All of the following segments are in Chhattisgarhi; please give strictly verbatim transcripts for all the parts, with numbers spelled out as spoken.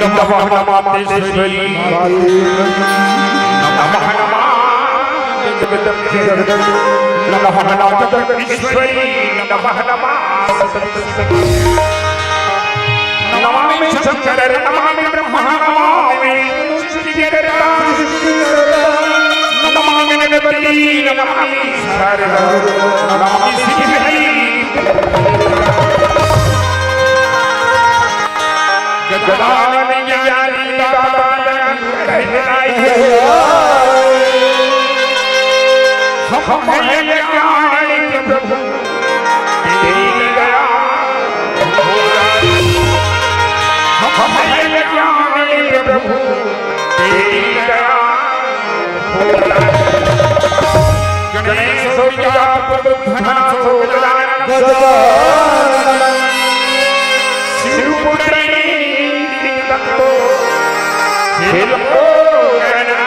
नमः नमातेश्वरी। नमः नमाजगदीश्वरी। नमः नमासतस्वरी। नमामि शंकर, नमामि ब्रह्म, नमामि सृष्टिकर्ता। नमामि गणपति, नमामि शारदा, नमामि सिद्धि। गजानन ज्ञानी दाता कहलाई। हम हैं ज्ञानी प्रभु तेरी दया। हम हैं ज्ञानी प्रभु तेरी दया। गणेशो विद्यापति गजानन। गजानन। शिवपुराणी तत्व खेलो गणना।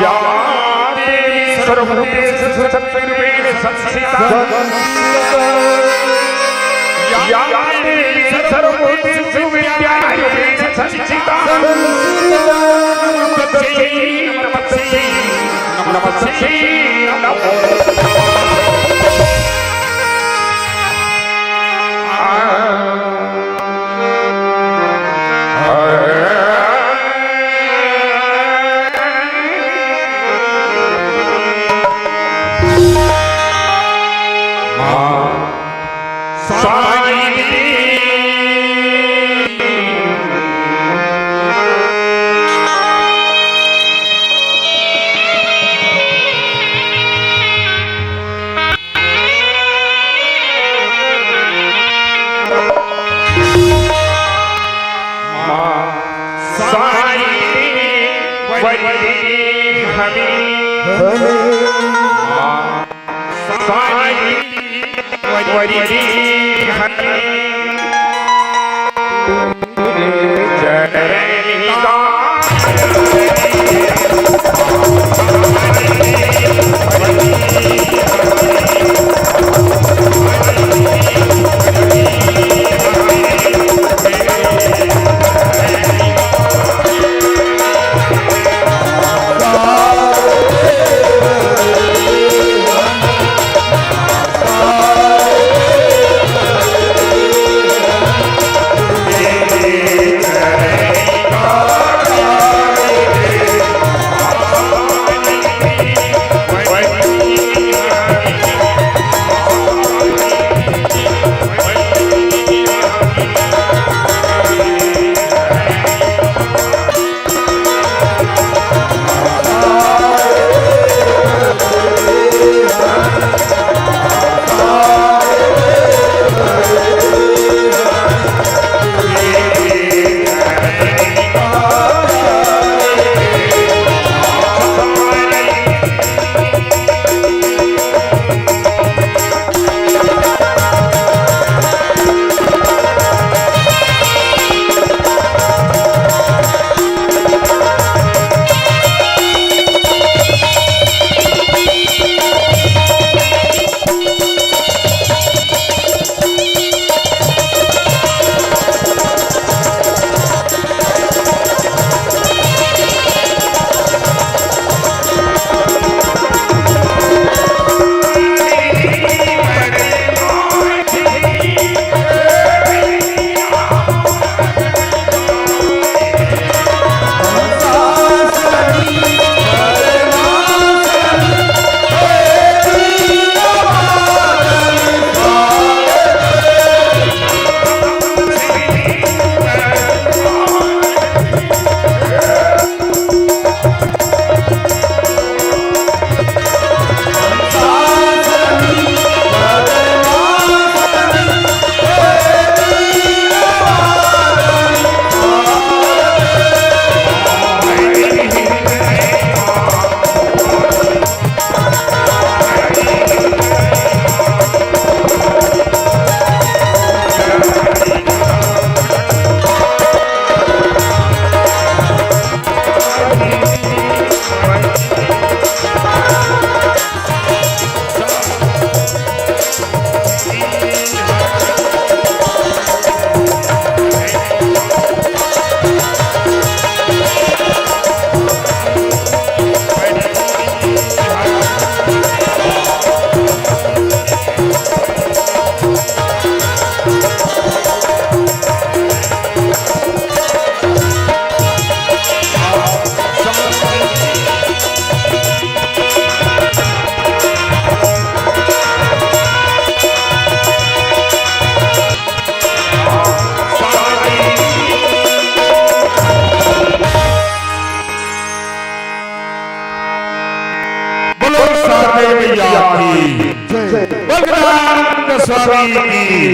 या देवी सर्वभूतेषु शक्तिरूपेण संस्थिता। या देवी सर्वभूतेषु विद्यारूपेण संस्थिता। नमस्ते, नमस्ते, नमस्ते, नमो।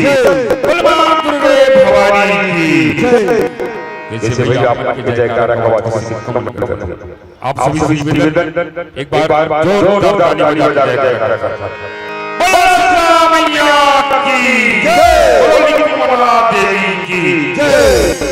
जय। बोल माँ दुर्गे भवानी की जय। जैसे भैया आप मन के जयकारा का वाजत हे, आप सभी से निवेदन, एक बार जोरदार ताली बजा के जयकारा करथन। बोलो दुर्गा मैया की जय। बोलो लिंगमला देवी की जय।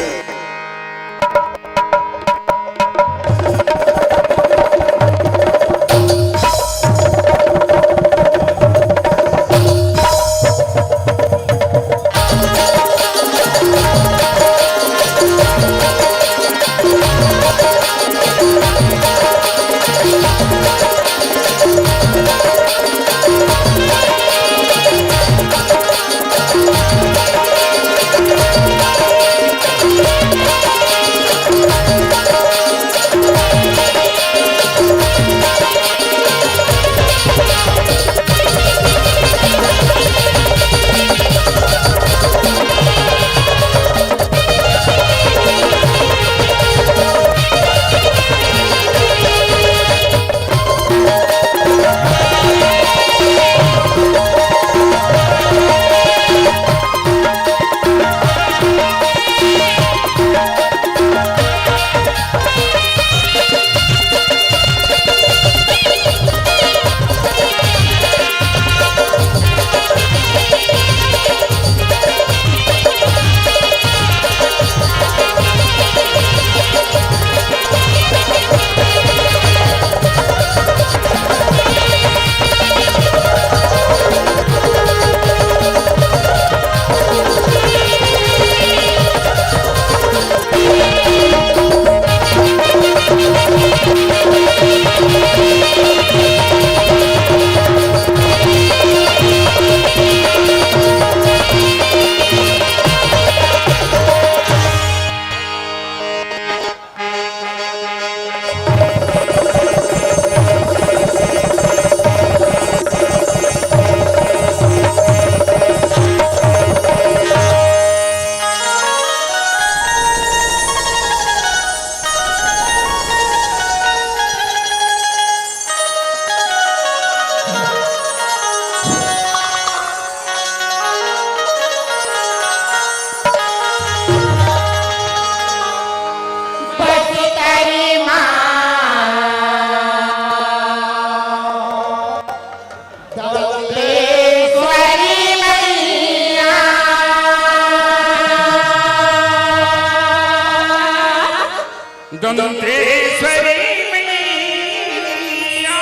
दंतेश्वरी मैया।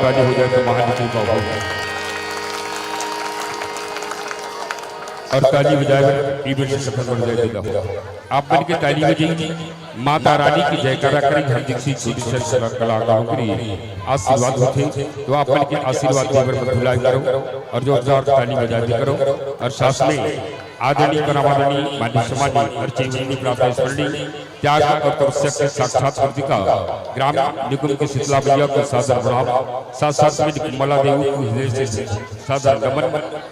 ताली हो जाए तो महान निकल पाओ। और ताली बजाए बर ईमेल से सफल बन जाए तो। आप मन के ताली बजाई, माता रानी के जयकारा करी, हर दीक्षित छोटे से कलाकारों के लिए आशीर्वाद होथे, तो आप मन के आशीर्वाद देवर में भुलाए करो और जोरदार ताली बजाते करो। और साथ में आदरणीय परमादरणीय मान्य सम्मान्य और चैतन्य प्रातः स्मरणीय त्याग और तपस्या के साक्षात प्रतिका ग्राम निकुंज की शीतला मैया को सादर प्रणाम, साथ साथ में निकुंभला देवी को हृदय से सादर नमन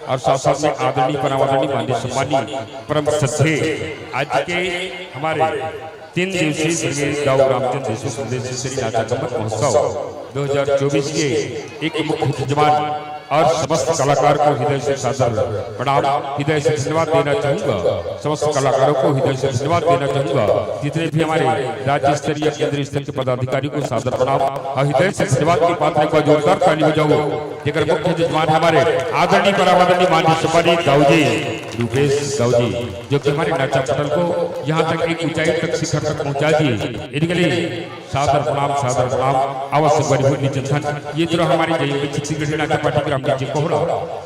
और साथ साथ में आदरणीय परमादरणीय मान्य सम्मान्य परम श्रद्धेय आज के हमारे तीन दिवसीय स्वर्गीय दाऊ रामचंद्र देशमुख हृदय से श्री नाचा गम्मत महोत्सव दो हज़ार चउबीस के एक मुख्य जजमान और समस्त कलाकार को हृदय से सादर प्रणाम, हृदय से धन्यवाद देना चाहूंगा। समस्त कलाकारों को हृदय से धन्यवाद देना चाहूंगा। जितने भी हमारे राज्य स्तरीय, केंद्रीय स्तर के पदाधिकारी को सादर प्रणाम और हृदय से धन्यवाद के पात्र एक बार जोरदार ताली बजाओ। जेकर मुख्य जजमान हमारे आदरणीय परमादरणीय मान्य सम्मानित दाऊ जी रूपेश दाऊ जी, जो कि हमारे नाचा मंडल को यहाँ तक एक ऊंचाई तक, शिखर तक पहुंचा दिए। इनके लिए सादर प्रणाम, सादर प्रणाम। आवश्यक बड़ी हुई निचंथन। ये तरह हमारे जय छत्तीसगढ़ी नाट्य पार्टी ग्राम नीचे कोहरा,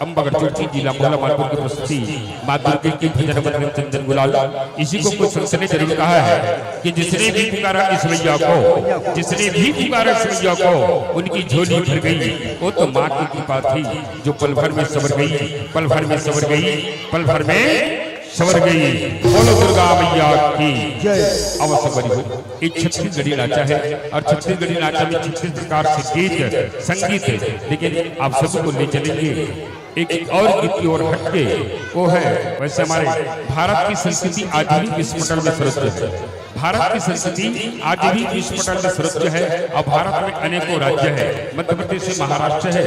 अम्बागढ़ चौकी, जिला मोहला मानपुर की प्रस्तुति माँ दुर्गे की भजन मंदिर चंदन गुलाल। इसी को कुछ संत ने जरूर कहा है कि जिसने भी पुकारा इस मैया को, जिसने भी पुकारा इस मैया को, उनकी झोली भर गई। वो तो माँ की कृपा थी जो पल भर में संवर गई, पल भर में संवर गई, पल भर में संवर गई। बोलो दुर्गा मैया की जय। आवश्यक बड़ी हो। एक छत्तीसगढ़ी नाचा है और छत्तीसगढ़ी नाचा में छत्तीस प्रकार से गीत, संगीत है, लेकिन आप सभी को ले चलेंगे एक और गीत की ओर हटके। वो है, वैसे हमारे भारत की संस्कृति आज भी विश्व पटल में सर्वोच्च है। भारत की संस्कृति आज भी विश्व पटल में सर्वोच्च है और भारत में अनेकों राज्य है, मध्य प्रदेश से महाराष्ट्र है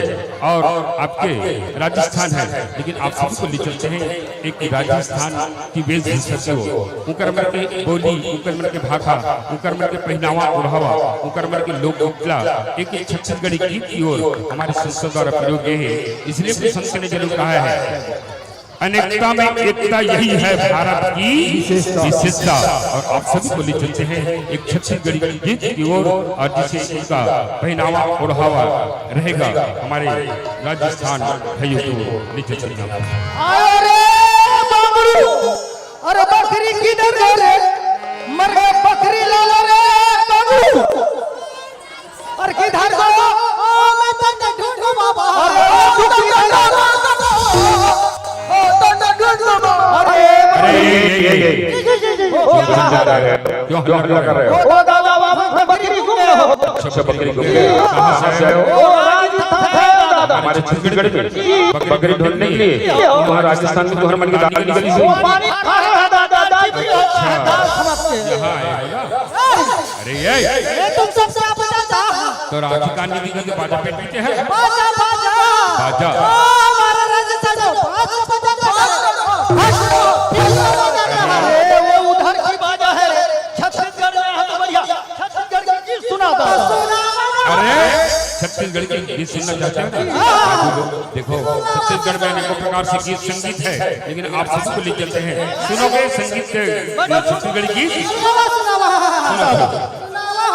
और आपके राजस्थान है, लेकिन आप सभी को ले चलते हैं एक राजस्थान की वेशभूषा की ओर। उनकर मन के बोली, उनकर मन के भाखा, उनकर मन के पहनावा ओढ़ावा, उनकर मन के लोक कला, एक एक छत्तीसगढ़ी गीत की ओर हमारे संस्कृत द्वारा प्रयोग गए हैं। इसलिए कुछ संत ने जरूर कहा है, अनेकता में एकता यही है भारत की विशेषता। विशेषता। और आप सभी को ले चलते हैं एक छत्तीसगढ़ी गीत की ओर, और जिसे उनका पहनावा ओढ़ावा रहेगा हमारे राजस्थान भाइयों को ले चलते हैं। अरे बाबरू, अरे बकरी किधर गए रे? मर गए बकरी लाला रे बाबरू। और किधर गो? ओ, मैं तन्ने ढूंढू बाबा। अरे, ओ, तू किधर गो? ओ, तन्ने ढूंढू बाबा। अरे, अरे, ये, ये, ये, ये। ओ, क्या? क्यों हल्ला कर रहे हो? क्यों हल्ला कर रहे हो? ओ, दादा बाबा, मैं बकरी घूम रहे हो। अच्छा, बकरी घूम रहे हो। कहाँ से आए हो? ओ, राजस्थान है, दादा। हमारे छत्तीसगढ़ में बकरी ढूंढने के लिए वहाँ राजस्थान में तुम्हारे मन की दाल निकली थी। ओ, पानी खा रहे हैं, दादा, दाल पी रहे हैं, अच्छा। दाल समझ के। यहाँ आए हो ना? अरे ये, ये तुम सब क्या बजाता? तो राखी कान्नी की करके बाजा पेट पीते हैं। बाजा, बाजा। बाजा। ओ, हमारा राजा साजो, बाजा, बाजा, बाजा। हट, फिर से बाजा रहा है। अरे, वो उधर की बाजा है। छत्तीसगढ़ में है तो बढ़िया। छत्तीसगढ़ की गीत सुना दो। अरे, छत्तीसगढ़ की गीत सुनना चाहते हो ना? देखो, छत्तीसगढ़ में अनेकों प्रकार से गीत संगीत है, लेकिन आप सबको ले चलते हैं। सुनोगे संगीत, छत्तीसगढ़ी गीत? सुनावा, सुनावा। सुनावा।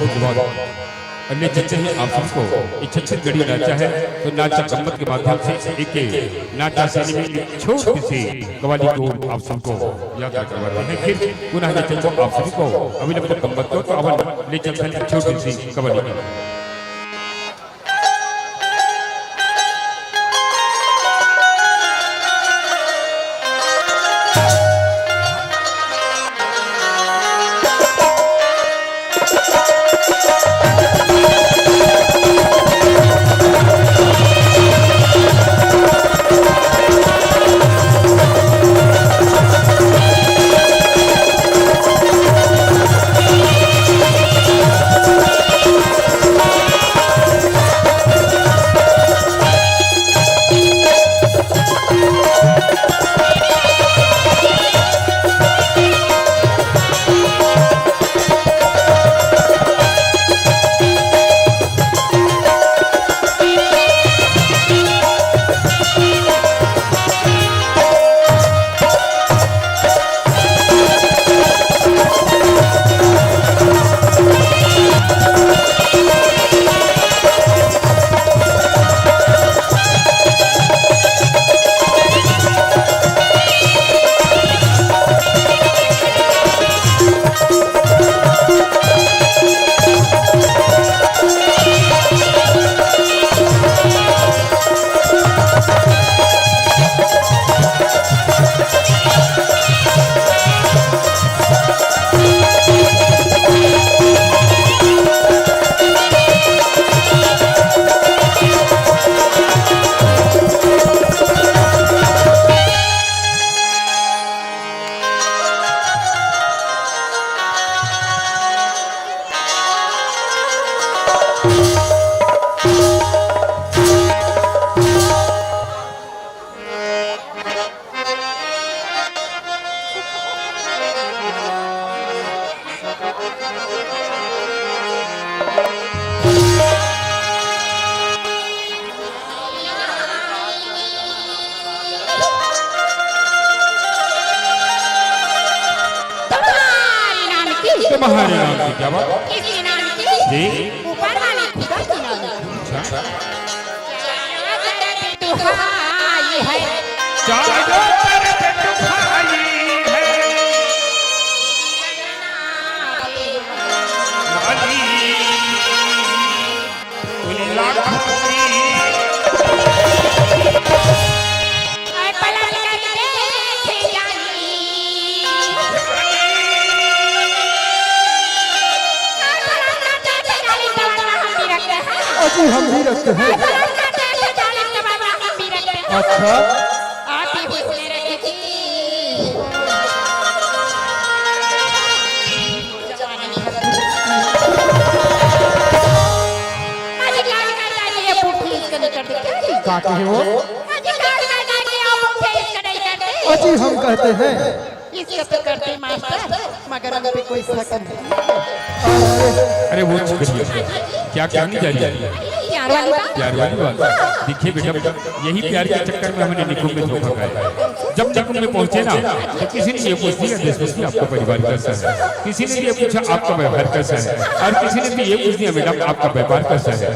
जवाब। और ले चलते हैं आप सबको, ये छत्तीसगढ़ी नाचा है, तो नाचा गम्मत के माध्यम से एक नाचा शैली में छोटी सी कवाली को आप सबको यात्रा करवाते हैं। फिर पुनः ले चलते आप सभी को अविलंब गम्मत को, तो अवन ले चलते हैं छोटी सी कवाली को। तुम्हारे नाम की। तुम्हारे नाम की क्या बात? किसके नाम की? जी। ऊपर वाले खुदा के नाम की। अच्छा। चारों तरफ दुहाई है। चारों तरफ दुहाई है। माली। अजी, हम भी रखते हैं। अच्छा। का कहे वो? अजी, हम कहते हैं। इसका तो करते मास्टर, मगर हम पे कोई शक नहीं। अरे वो छोड़िए, क्या कहने जा रही है? प्यार वाली बात। प्यार वाली बात। देखिए बेटा, यही प्यार के चक्कर में हमने निकुंभ में धोखा खाया। जब निकुंभ में पहुंचे ना, तो किसी ने ये पूछ लिया, "देशमुख जी, आपका परिवार कैसा है?" किसी ने ये पूछा, "आपका व्यवहार कैसा है?" और किसी ने भी ये पूछ लिया, "मैडम, आपका व्यापार कैसा है?"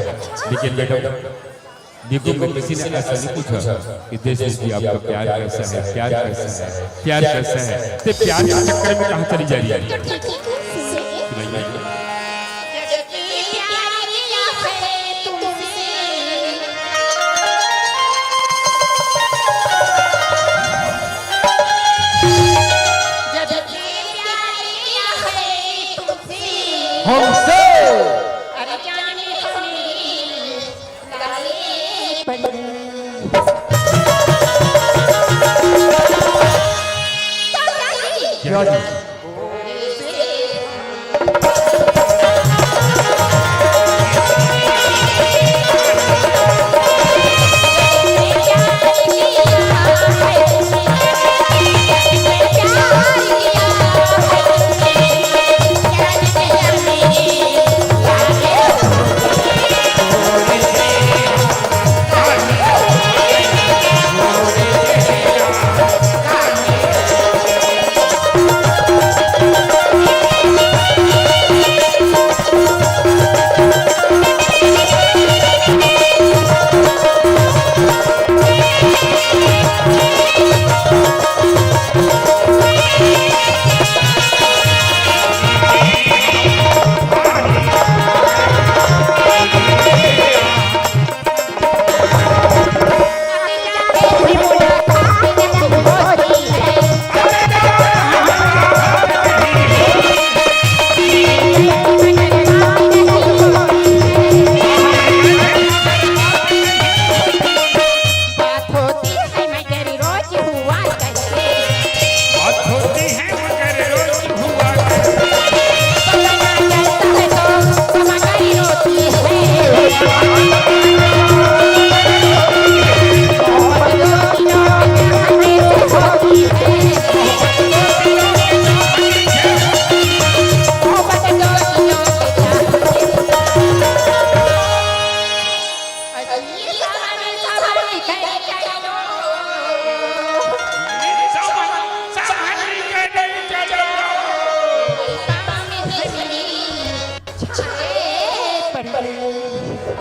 लेकिन मैडम, देखो, मैं किसी ने ऐसा नहीं पूछा कि देशमुख जी, आपका प्यार कैसा है, प्यार कैसा है, प्यार कैसा है। ते प्यार के चक्कर में कहाँ चली जा रही है? हमसे। क्या जी?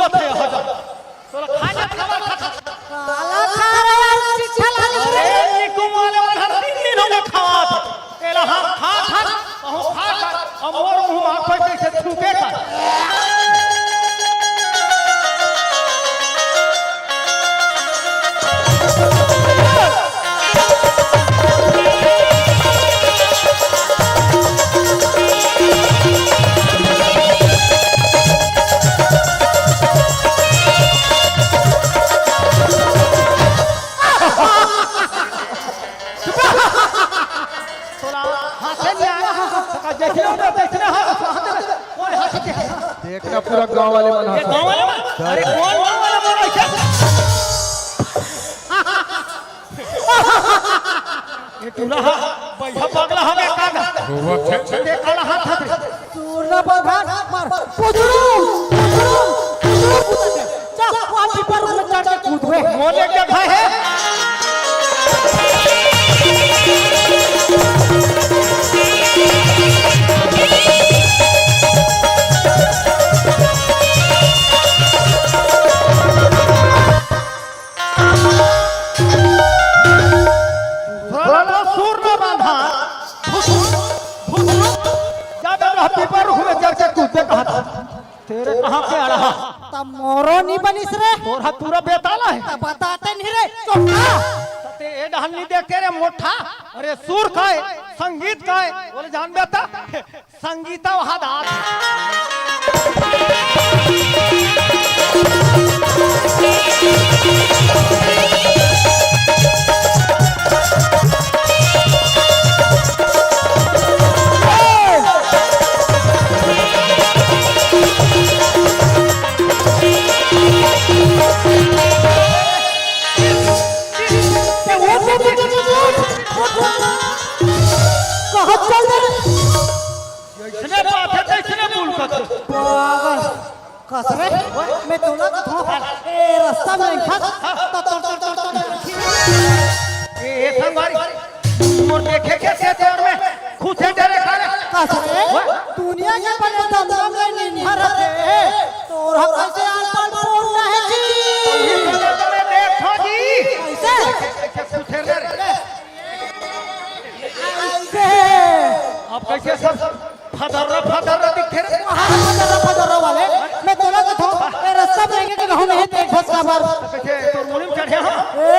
तोला खा जा। तोला खा जा, खा, खा, खा। काला खा रहा है, चिट्ठा ला ले। अरे, निकुम वाले मन हर तीन दिन हो गए खावत। तेला हम खा, खा, कहूँ खा, खा। अब मोर मुँह मा कोई कैसे थूके खा। तोला हंसे नहीं आया। देखने हो ना, देखने हो, कोई हंस के। देखना पूरा गांव वाले मन ये हंस। गांव वाले मन? अरे कौन गांव वाले बोल रहे हैं? ये टूरा हा, भैया पगला हो गया का? वो अच्छे अच्छे। देख काला हाथ हाथ। सूरना बधार मार। पुचरू, पुचरू, पुचरू, पुचरू। जा, वहाँ पीपर में चढ़ के कूद बे। मोले जगह है। थोड़ा तो सुर न बांधा। भुसुर, भुसुर। जा बे, रहा पीपर रुख में चढ़ के कूद बे कहा था। तेरे कहाँ पे आ रहा? तब मोरो नहीं बनिस रे। तोर हाथ पूरा बेताला है। तब बताते नहीं रे, चुप ना। ते ए डहन नहीं देखते रे मोठा। अरे सुर का है, संगीत का है, बोले जान बेटा। संगीता वहाद आत। कहाँ चल दे? जैसने बात है, तैसने बोल कर। पागल। कस रे, मैं तोला कथों, ए रास्ता में फंस, तो तोड़, तोड़, तोड़, तोड़, तोड़। ए, ए संगवारी, मोर देखे के से तोर में खुद से डरे खा ले। कस रे, दुनिया के बड़े दमदम में निभर थे, तोर हम कैसे आन पान पूर्ण है जी? ये तो मैं देखो जी। कैसे? कैसे खुद से डरे? ऐसे। अब कैसे सब फदर्रा फदर्रा दिखे रे? कहाँ फदर्रा फदर्रा वाले? मैं तोला कथों, ए रास्ता में आगे के रहूं नहीं देख बस का बार। कैसे तो मुड़ी में चढ़े हो? ए,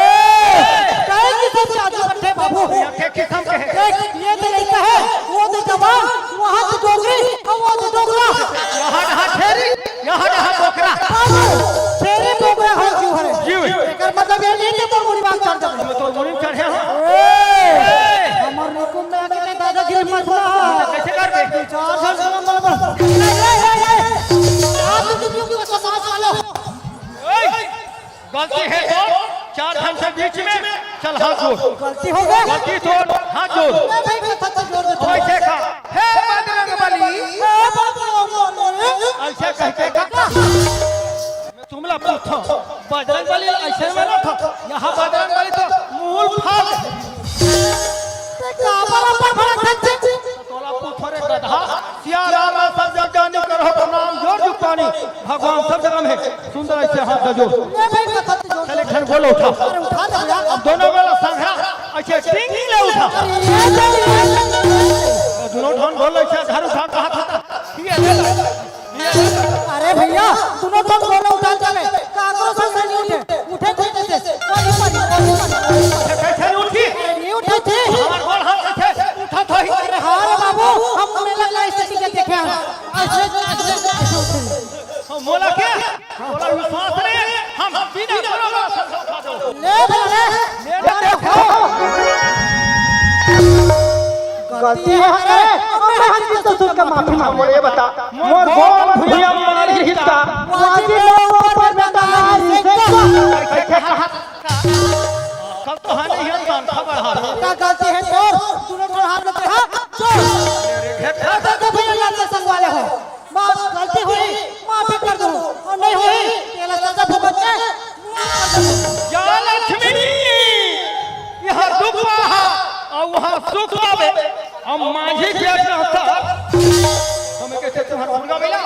कहे कि सब जादू बट्टे बाबू। ये क्या किस्म के है? देख, ये तो लड़का है, वो तो जवान, वहाँ तो डोगरी, और वो तो डोगरा। यहाँ रहा छेरी, यहाँ रहा बोकरा। बाबू, छेरी बोकरा है क्यों है? जी। एकर मतलब ये नहीं कि तोर मुड़ी में चढ़ जाए। तो मुड़ी में चढ़े हो? ए, हमर निकुम में आके दादागिरी मत बोला। कैसे कर दे? चार साल से मत बोला। ए, ए, ए, ए। आप तो क्यों, क्यों समाज वाले हो? ए, गलती है तो चार धन से बीच में चल हाथ जोड़। गलती हो गया। गलती तो हाथ जोड़। ए भाई, कथा तो जोड़ दे। ओए देखा, हे बजरंग बली। ए बजरंग बली। ऐसे कहते का? तुमला पूछो, बजरंग बली ऐसे में ना था, यहाँ बजरंग बली तो मूल फाड़। ते काबर अपन भड़क हन जी? तोला पूछो रे गधा, सिया राम सब जग जानी, करहो प्रणाम जोर जुग पानी, भगवान सब जगह में सुंदर ऐसे हाथ गजो। ये भाई कथा तो जोड़। चले खन बोलो उठा। अरे उठा दे भैया। अब दोनों वाला संघरा ऐसे टिंग ले उठा। अरे ये भाई, ये भाई। दोनों ढोन बोल ऐसे घर उठा कहा था। ये ले। अरे भैया, दोनों तो गोला उठा चले, काकरो से नहीं उठे, उठे थे जैसे, कोई पर, कोई पर, कोई पर। कैसे नहीं उठी? अरे नहीं उठे थे। हमार गोल हाथ से उठा था ही। अरे हाँ रे बाबू, हम मेला का ऐसे टिकट देखे हैं। ऐसे, ऐसे, ऐसे उठे। तो मोला क्या? मोला विश्वास नहीं है, हम बिना गोला उठा दो। ले भैया, ले। ले देखो। गलती है रे, अब मैं हंसी ससुर का माफी मांगो। ये बता, मोर गोल भुइया मारी हिता, वाजी लोगों पर बेटा नहीं से। कैसे कहा? कल तो हाँ नहीं है, मानता बढ़ा दो। का गलती है तोर? तूने तो हाथ में तेरा चोर। भेटा तो भैया लाते संगवाले हो। माफ गलती हुई, माफी कर दो, और नहीं हुई, तेला सजा भुगत के। या लक्ष्मी, यहाँ दुख पाहा, और वहाँ सुख पावे। हम माझी पेट में होता, हमें कैसे तुम्हारा मुर्गा मिला?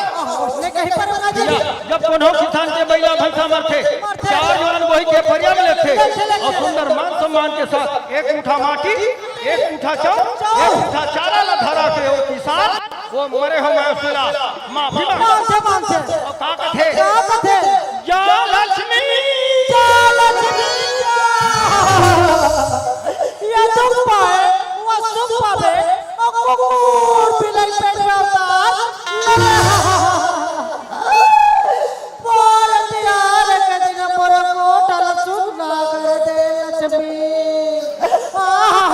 उसने कहीं पर होगा जी। या, जब कोनो किसान गइला भैंसा मरथे, मरथे। चार जुआन बोही के परिया में लेथे, लेथे, लेथे। अउ सुंदर मान सम्मान के साथ एक मुठा माटी, एक मुठा चाउर, चाउर। एक मुठा चारा ला धरा के ओ किसान, ओ मरे हो मइनसे ला माफी मांग। मांगथे, मांगथे। अउ का कथे? का कथे? जा लक्ष्मी। जा लक्ष्मी, जा। ये दुख पाए, वो सुख पावे, अउ कुकुर बिलाई पेट में अवतार। मोर प्यार के दिन मोर कोटा ल सुन्ना कर दे लक्ष्मी। आहा।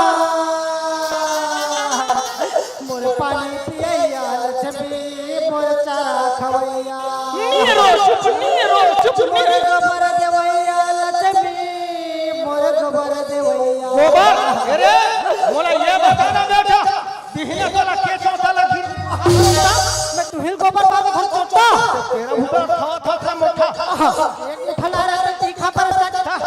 मोर पानी पियैया लक्ष्मी, मोर चारा खवैया। नीरो, चुप, नीरो, चुप, मोर नीरो। गोबर देवैया लक्ष्मी, मोर गोबर देवैया। गोबर? अरे, मोला ये बता ना बेटा, बिहनिया तोला के चोटा लगी? मैं तुहिल गोबर बाबा घर चोटा। तेरा भूखा था, था, था, मोटा। एक मुठा ला रहा था, तीखा पर था।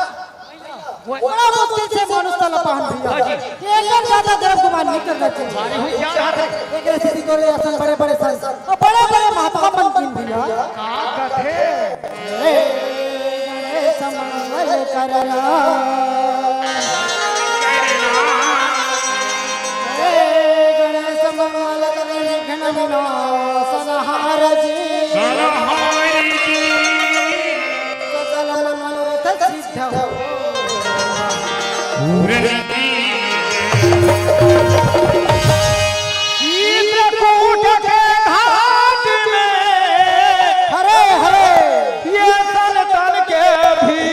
बड़ा मुश्किल से मानुष तन ला पाहन भैया। हाँ जी। एकर ज्यादा गलत गुमान नहीं करना चाहिए। अरे, हुई क्या बात है? एकरे सेती तोरे असन बड़े-बड़े संत अउ बड़े-बड़े महात्मा मन गिन भैया। का कथे? हे गणेश मंगल करना। हे गणेश मंगल करना, विघ्न विनाशनहार जी। सकल मनोरथ सिद्ध चित्रकूट के घाट में हरे हरे ये तन तन के भी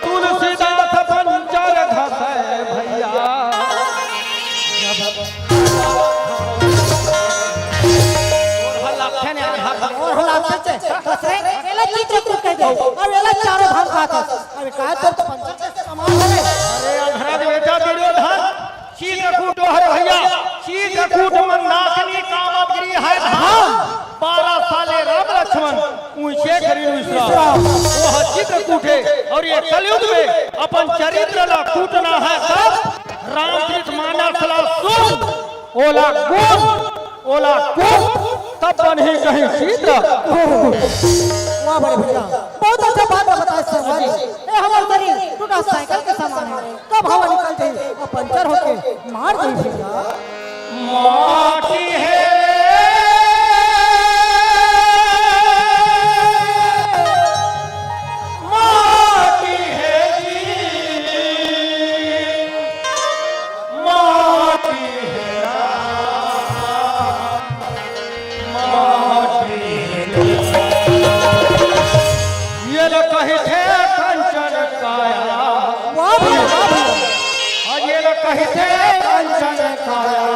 तुलसीदास पंचर घसे भैया। ओढ़ लागथे ने, ओढ़ लागथे। ओढ़ लागथे, कस रे, एला चित्रकूट कह दे। अब एला चारों धाम कहा था। अरे का तोर तो पंचर के समान हरे। अरे अंधरा के बेटा दुर्योधन, चित्रकूट हरे भैया, चित्रकूट मंदाकिनी कामदगिरी हे धाम। बारह साले राम लक्ष्मण उइसे करिन विश्राम। विश्राम। ओह चित्रकूट हे अउ ये कलयुग में अपन चरित्र ला कूटना हे तब रामचरित मानस ला सुन, ओला गुन, ओला कुन, तब बनही कहीं चित्र। वाह बड़े भैया, बहुत अच्छा बात बताए शर्मा जी। ए हमर शरीर टूटा साइकिल के समान हे, कब हवा निकल जाही अउ पंचर होके मार जाही भैया। माटी हे रे, माटी हे जी, माटी हे राम, माटी हे। ये ला कहिथे कंचन काया। वाह भैया, वाह भैया। अउ ये ला कहिथे कंचन काया।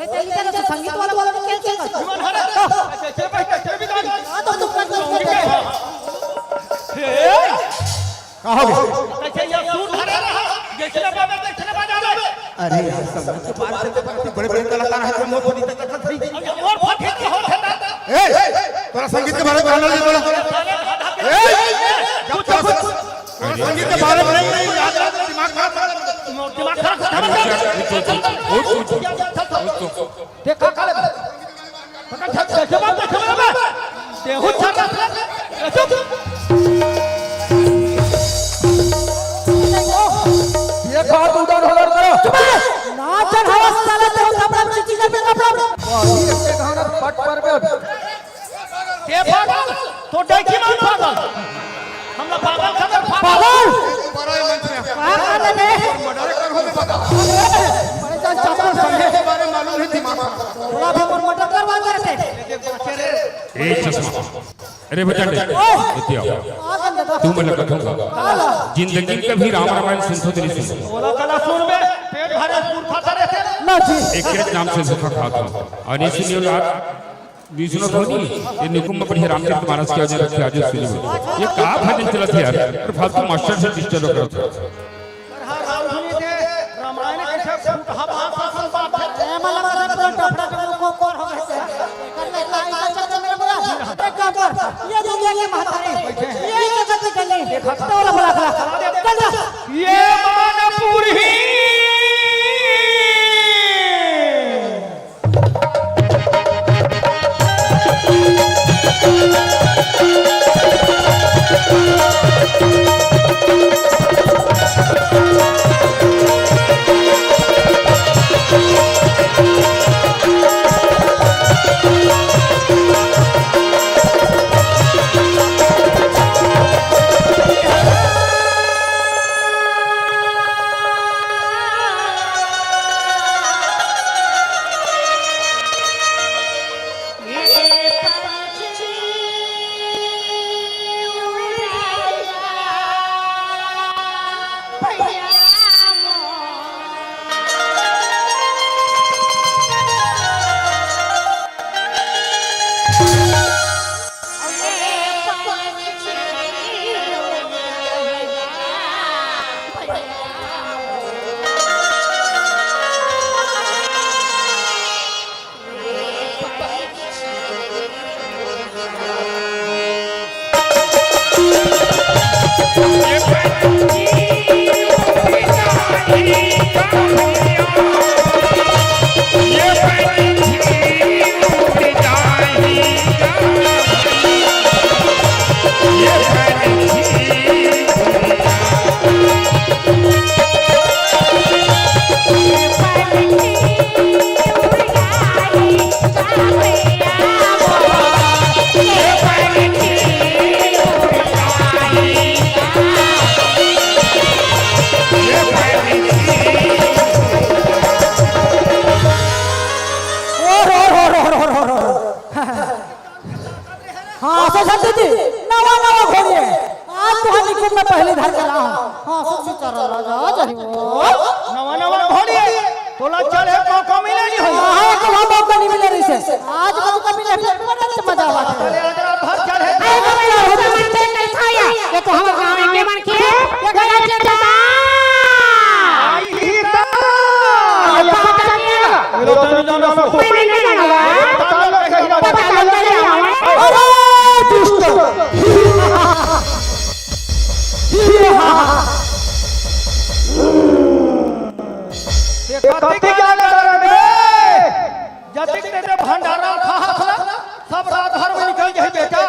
संगीत वाला, वाला में क्या चल रहा है? हाँ, तो तुम कर दो। का हो गया? कैसे ये सुर धरे रहा? जैसे बाबा, जैसे बजा रहे। अरे यार, संगीत के बारे में तो बड़े बड़े कलाकार हैं, हम वो नहीं तक सही। और फट फट हो रहा है। ए, तोरा संगीत के बारे में कहना नहीं बोला। ए, जब तोरा, तोरा संगीत के बारे में नहीं, नहीं याद रहा, दिमाग खराब मत कर। दिमाग खराब मत कर। देखा काले। पकड़, झट, झट, झट, झट, झट, झट। देहू झट, झट, झट। ये बात उधर उधर करो। चुप है। नाचन हवस साला, तेरे कपड़ा में चिचिन पे कपड़ा में। वाह, ये एक गाना पट पर पे। के पागल? तो डैकी मान पागल। हमला पागल खबर पागल। पागल। बड़ा मंच में। पागल ने। मर्डर कर हो में बता। बड़े जान चाचा संगे। के बारे में मालूम है दिमाग। थोड़ा भी मोर मर्डर करवा देते। ए चश्मा। अरे बेटा, ओह! इतिया। पागल दादा। तू मैं लगा दूंगा। पागल। जिंदगी में कभी राम रामायण सुनथो तेरी सुन। बोला कला सुन बे, पेट भरे पुरखा करे थे। ना जी। एक के नाम से सुखा खात हूँ। और ये सुनियो यार, विष्णु धोनी, ये निकुम में बढ़िया रामचरित मानस के आज रखे, आज सुनियो। ये का भजन चलत है यार? अरे फालतू मास्टर से डिस्टर्ब करत है। हर राम धुनी दे, रामायण के सब फूटहा भाषा सुन बात है। ए, मला, मला, पूरा टपड़ा टपड़ा को, को हो गए से। कर ले, लाई, लाई, चल, चल, मेरा बुरा। एक काम कर, ये दे, ये, ये महतारी। ये, ये गलती कर ली। तो ला, बुला, बुला। चल जा। ये मानपुर ही। हाँ, सर, सर, जी, नवा, नवा घोड़ी है। आज तो हम निकुंभ में पहली धर के लाओ। हाँ, सर, सर, चल, चल, चल, चल, चल। नवा, नवा घोड़ी है। तोला चढ़े मौका मिले नहीं हो। हाँ, तो हम मौका नहीं मिले रही से। आज मौका मिले, फिर बड़ा मजा आवा है। अरे, आज रात भर चढ़े। अरे, तो मेरा होता मन पे कल खाया। ये तो हमारे गाँव के मन के, ये गया चढ़ा। आई ही तो। ये पता नहीं है। ये तो नहीं जाना। पता नहीं जाना। पता नहीं जाना। अरे, दुष्ट। ये कथी के आगे करत बे? जतिक तेरे भंडारा खाहत ना, सब रात भर में निकल जाही बेटा।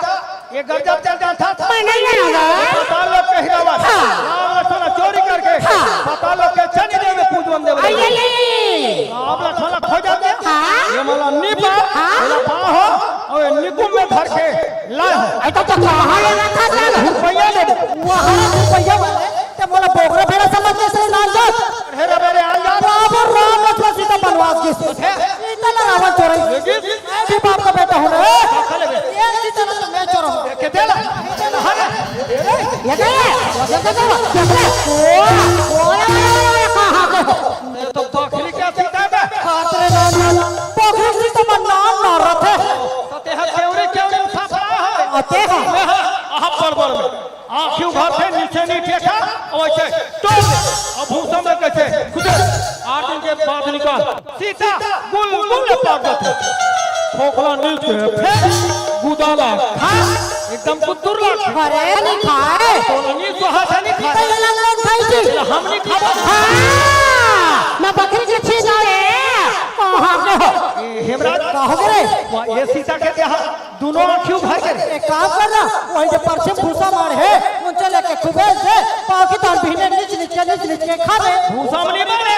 ये गरजत चल जात था। मैं नहीं जानूंगा। पताल लोक के हीरावन। हाँ। राम लक्ष्मण चोरी करके हाँ। पताल लोक के चंडी देव में पूजवन देव। आई, आई, आई, आई। राम लक्ष्मण खो जाते। हाँ। ये मला नी पा, हाँ। मला पा हो, और ये निकुंभ में धर के लाए हो। ऐसा तो कहाँ ले रखा था? रुपया दे दे। वहाँ रुपया वाले, ते मोला बोकरा भेड़ा समझ के सही लाल जात। हे रे मेरे आंगन। बाबू राम लक्ष्मण सीता बनवास की। सीता ला रावण चोरई। मैं भी बाप का बेटा हूँ रे। ये सीता ला तो मैं चोरा हूँ। ये क्या ला? ये क्या है? ये क्या है? ये क्या है? ओ, ओ, ओ, ओ, ओ, कहाँ के हो? मैं तो बकरी का सीता है बे। हाथ रे राम। बात निकाल। सीता बुलबुल पार जाथे। खोखला नीच के फेर गुदा ला खा, एकदम कुतुर ला खा। अरे, नहीं खाए। तो नहीं तो हाथ नहीं खाए। तो ये लोग कौन खाई थी? हम नहीं खाबो। हाँ, मैं बकरी के छींक रे। कहाँ के हो? ए, हेमराज। कहाँ के रे? वाह, ये सीता के क्या? दुनों आँखियों भर के। एक काम कर ना, वही जो परछे भूसा मार हे, उनसे लेके खूबे से पाव की तान पीने नीच नीच के, नीच नीच के खा ले। भूसा में नहीं मारे।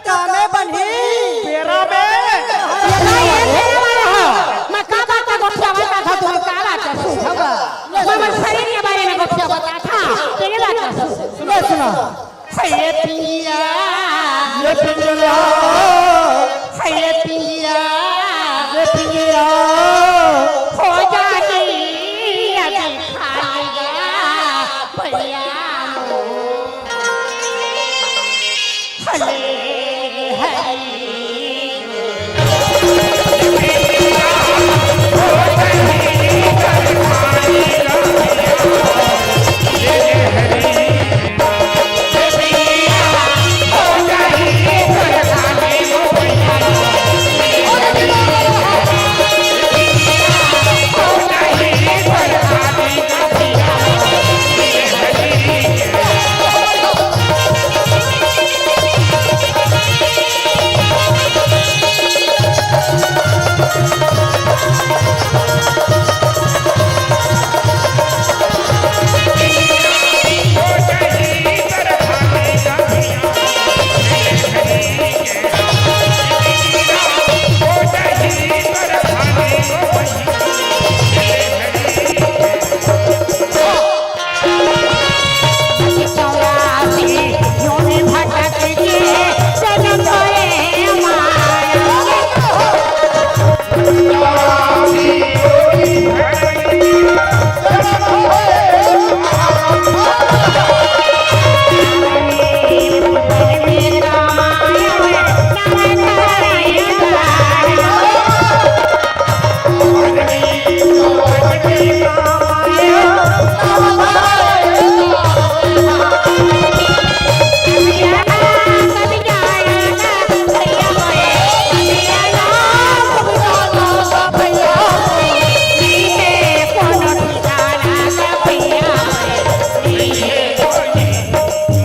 कामे बनही। पेरा में। ये भाई, ये पेरा वाला हो। मैं का बात का गोठिया बता था, तुम का बात का सुन था? मैं, मैं शरीर के बारे में गोठिया बता था, तेरे बात का सुन। ले सुना। हे पिंगिया, ये पिंगिया, हे पिंगिया, ये पिंगिया, हो जाती अभी खाएगा भैया। हले हरी।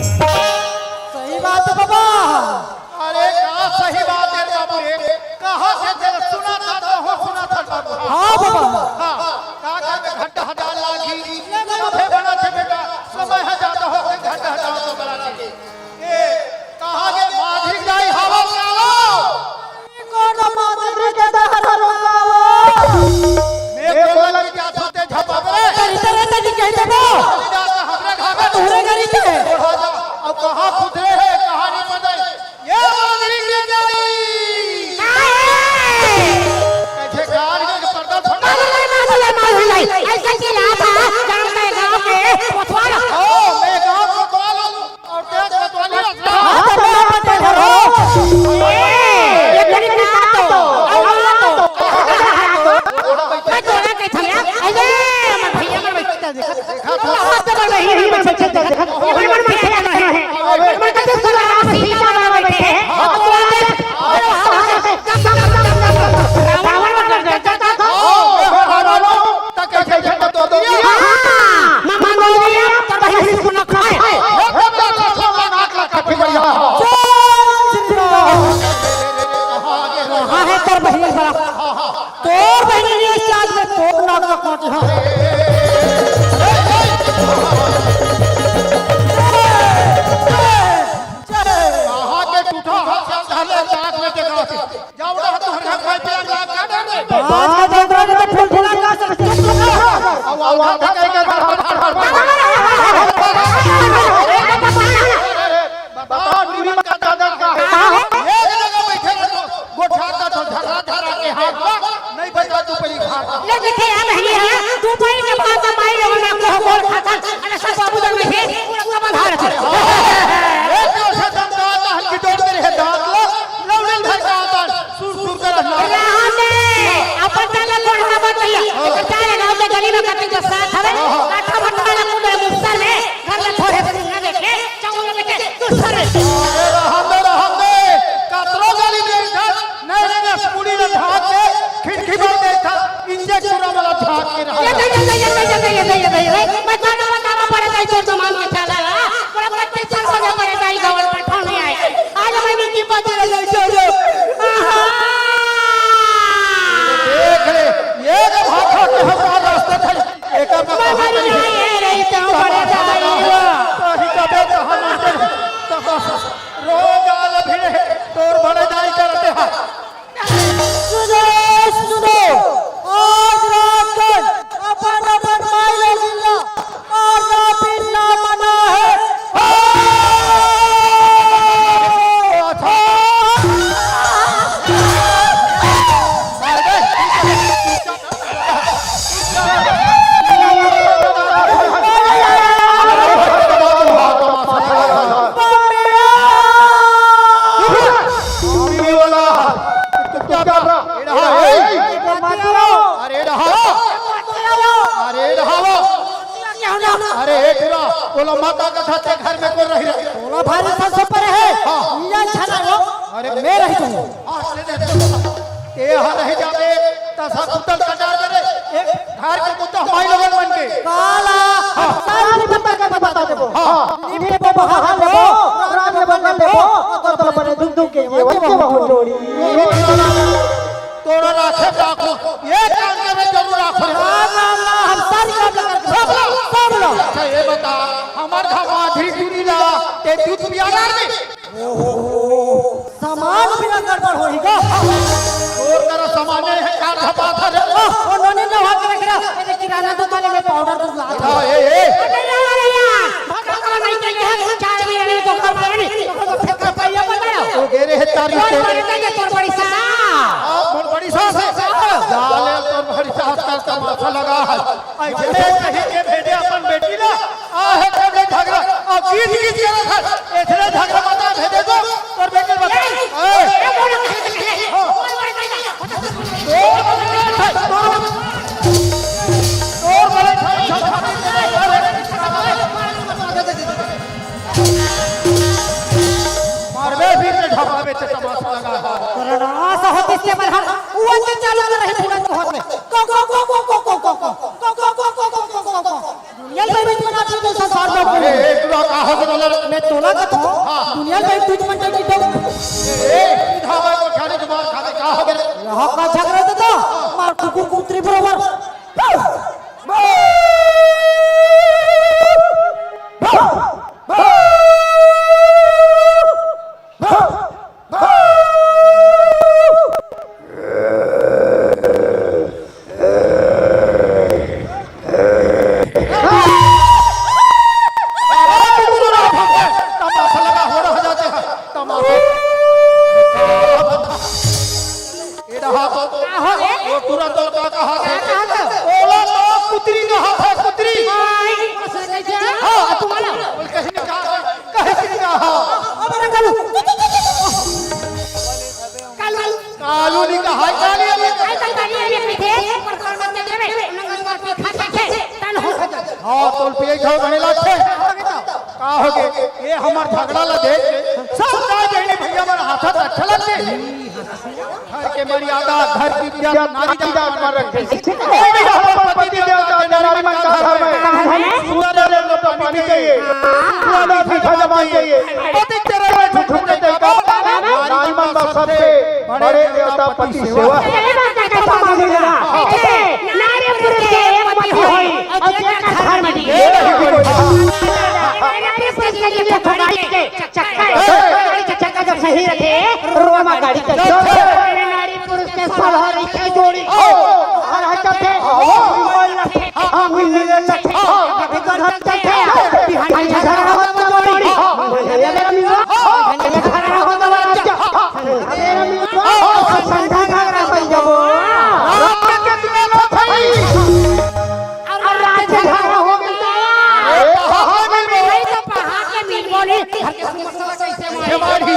सही बात है बाबा। अरे का सही बात है बाबू रे, कहाँ से तेरे सुना था, कहाँ सुना था बाबू? हाँ बाबा। हाँ, का कहते घंटा हजार लागी, ये तो मुझे बड़ा थे बेटा, समय है ज्यादा हो गए, घंटा हजार तो बड़ा थे। ए, कहाँ के माझी दाई हवा कालो? कौन माझी के दहर हवा कालो? मैं बोला कि क्या सोते झपा रे? तेरी तरह तेरी कह देबो। जा तो हमरे घर में तोरे गरी के। अब कहाँ सुधरे है, कहाँ नहीं पता। ये मांगलिक ले जाई। काहे? कैसे कार के पर्दा फटा। मालूम नहीं, मालूम नहीं, मालूम नहीं। ऐसे चिल्ला था, जान गए गाँव के कोतवाल। ओ, मैं गाँव कोतवाल हूँ। और तेज कोतवाली रचना। हाँ, तो मैं पटेल हूँ। ए, ये तेरी ना तो, और ना तो। मैं तोरा के थमिया। अरे, मैं भैया, मैं भैया। देखा, देखा, देखा। कहाँ है तोर बहिनी बड़ा? तोर बहिनी ने इस चाल में तोर नाक में काट, हाँ। कहाँ के टूटा हाथ चल धर ले नाक में के गाँव से। जाओ ना, तोहर घर कोई प्यार लाग का डर रे? आज के जंतरा के तो फुल फुला का सब चुप चुप रहो। अब आधा कहीं का धर, धर, धर, धर। बताओ, टीवी में का दादा का? एक जगह बैठे रहो, गोठा का तो झगड़ा झगड़ा के हाथ में, नहीं बचा तू परी भाग। ले बैठे हैं बहनी, हाँ, तू परी के बाप का माई लोगों में को बोल खाता, अरे सब बाबू जन में थे, पूरा कमल हार थे। एक जो से दम का आता है, कि जोड़ के रहे दांत लो, लौड़न भर का आता है, सुर सुर कर रहना। राम ने अपन ताला कोढ़ा मत भैया, अगर चाहे गाँव के गली में कतई के साथ हवे, काठा भटका ला कुंदर मुसर में, घर में थोड़े से ना देखे, चावल में देखे, तू सर रे। अरे रहन दे, रहन दे, कतरो मैं तो ना बतावा पड़े जाई तोर जमान के चाला ला। पूरा पच्चीस साल हो गया पड़े जाई गवन पठान में आए। आज मैं मिट्टी पति रह जाई चलो। आहा। देख ले, ये तो भाखा के हम रास्ते थे। एकर में मैं कहाँ मरी गई? नहीं, ये रही तो पड़े जाई वो। तो ही तबे तो हम अंदर तपस रोग आल भिड़े तोर बड़े जाई करते हैं। सुनो, सुनो, आज रात कन अपन अपन माई लोगिन ला और ना पीटना मना है। अरे रहा। अरे रहा। अरे रहा। अरे हे टुरा, बोला माता का धरते घर में कौन रही रही? बोला भारी सरसों पर है। हाँ। ये छना लो। अरे मैं रही दूँ। हाँ, ले दे, दे, दे। ये यहाँ रही जावे, त सब कुतल कटार करे। एक घर के कुत्ता हमारी लोगन मन के। काला, हाँ। सारा कुत्ता के बता देबो। हाँ। निभे बबहा लेबो, राम ने बना लेबो, और तो बने दुख दुख के, ये वो के वो जोड़ी। तोरा राखे राखो, ये काम के में जरूर राखो रे। ना, ना, ना, हम सारी काम लगा के सब लो, सब लो। अच्छा, ये बता, हमार घामा धी दूनी ला, ते दूध पियाला रे। ओहो, सामान बिना गड़बड़ होही का? तोर करा सामान है, कार धपा था रे। ओ, ओ, नोनी नहा के रख रहा, ये किराना दुकान में पाउडर दूध ला। हाँ, ए, ए। अरे यार, अरे यार, भटकवा नहीं चाहिए, चाय भी नहीं तो कर पानी, तो कर पाइए बता रहा। वो गेरे है तारी तोर से। बड़ी सास है। हाँ, मोर बड़ी सास है। जाले तोर बड़ी सास का तमाशा लगा है। ऐसे कहीं के भेजे अपन बेटी ला, आ है तब ले झगड़ा, आ गीत गीत करत है। इतने झगड़ा मत भेजे तो, तोर बेटी बता। ए, ए, ए, बोलो, बोलो, बोलो, बोलो, बोलो। तोर बड़े भाई, तोर, तोर बड़े भाई, मारबे फिर से ढबाबे से तमाशा लगा है। कोरोना से होती से बरहर, वो के चालू कर रही तुरंत हाथ में। को, को, को। दुनिया में भी इतना चीज संसार में अरे, कोई ए, तू का हो गया? मैं तोला का था। हाँ। दुनिया में भी इतना चीज। ए, ए, तू धावा को खाने के बाद खाने का हो गया? यहाँ का झगड़ा तो था। मार कुकुर कुतरी बराबर। तमाशा लगा हो रहा जाते हैं, तमाशा। ए रहा तो, का हो रे? वो तुरंत तो का कहा था? का कहा था? ओला तो कुतरी कहा था, कुतरी। आई, बस नहीं क्या? हाँ, तू बोलो। बोल, कहीं नहीं कहा, कहीं नहीं कहा। अब रंगलू। कालू। कालू नहीं कहा, काली अम्मा। आई तो काली अम्मा पीछे, पर पर मत देवे, नंगल पर खा खा के, तन हो खा जा। हाँ, तोल पिए खाओ, घने लागते। का हो गए? ये हमार झगड़ा ला देख के सब दाई बहनी भैया मन हाथत अच्छा लगते। घर के मर्यादा, घर की इज्जत, नारी जात मान रखे। ये भी हमार पति देवता के नारी मन का धर्म है। सुंदर रहे तो पानी चाहिए, सुंदर मीठा जबान चाहिए। पति चरण में झुकने देता, नारी मन का सबसे बड़े देवता पति सेवा। सही बात है, कैसा मालूम है ना? नारी पुरुष के एक पति होई, और जेकर धर्म दी। ये नहीं कोई। नारी पुरुष के लिए ठोकराई के चक्का है। चक्का जब सही रखे, रोमा गाड़ी के चक्का। नारी पुरुष के सलहरी के जोड़ी। हर हटते, हम मिले लगे, हम गधर चढ़ते, बिहान झगड़ा होत बड़ी। झगड़ा होत बड़ी। संधा झगड़ा बन जाबो। और रात झगड़ा हो गया। पहाड़ में नहीं तो पहाड़ के मिल बोली। घर के समस्या कैसे मारी?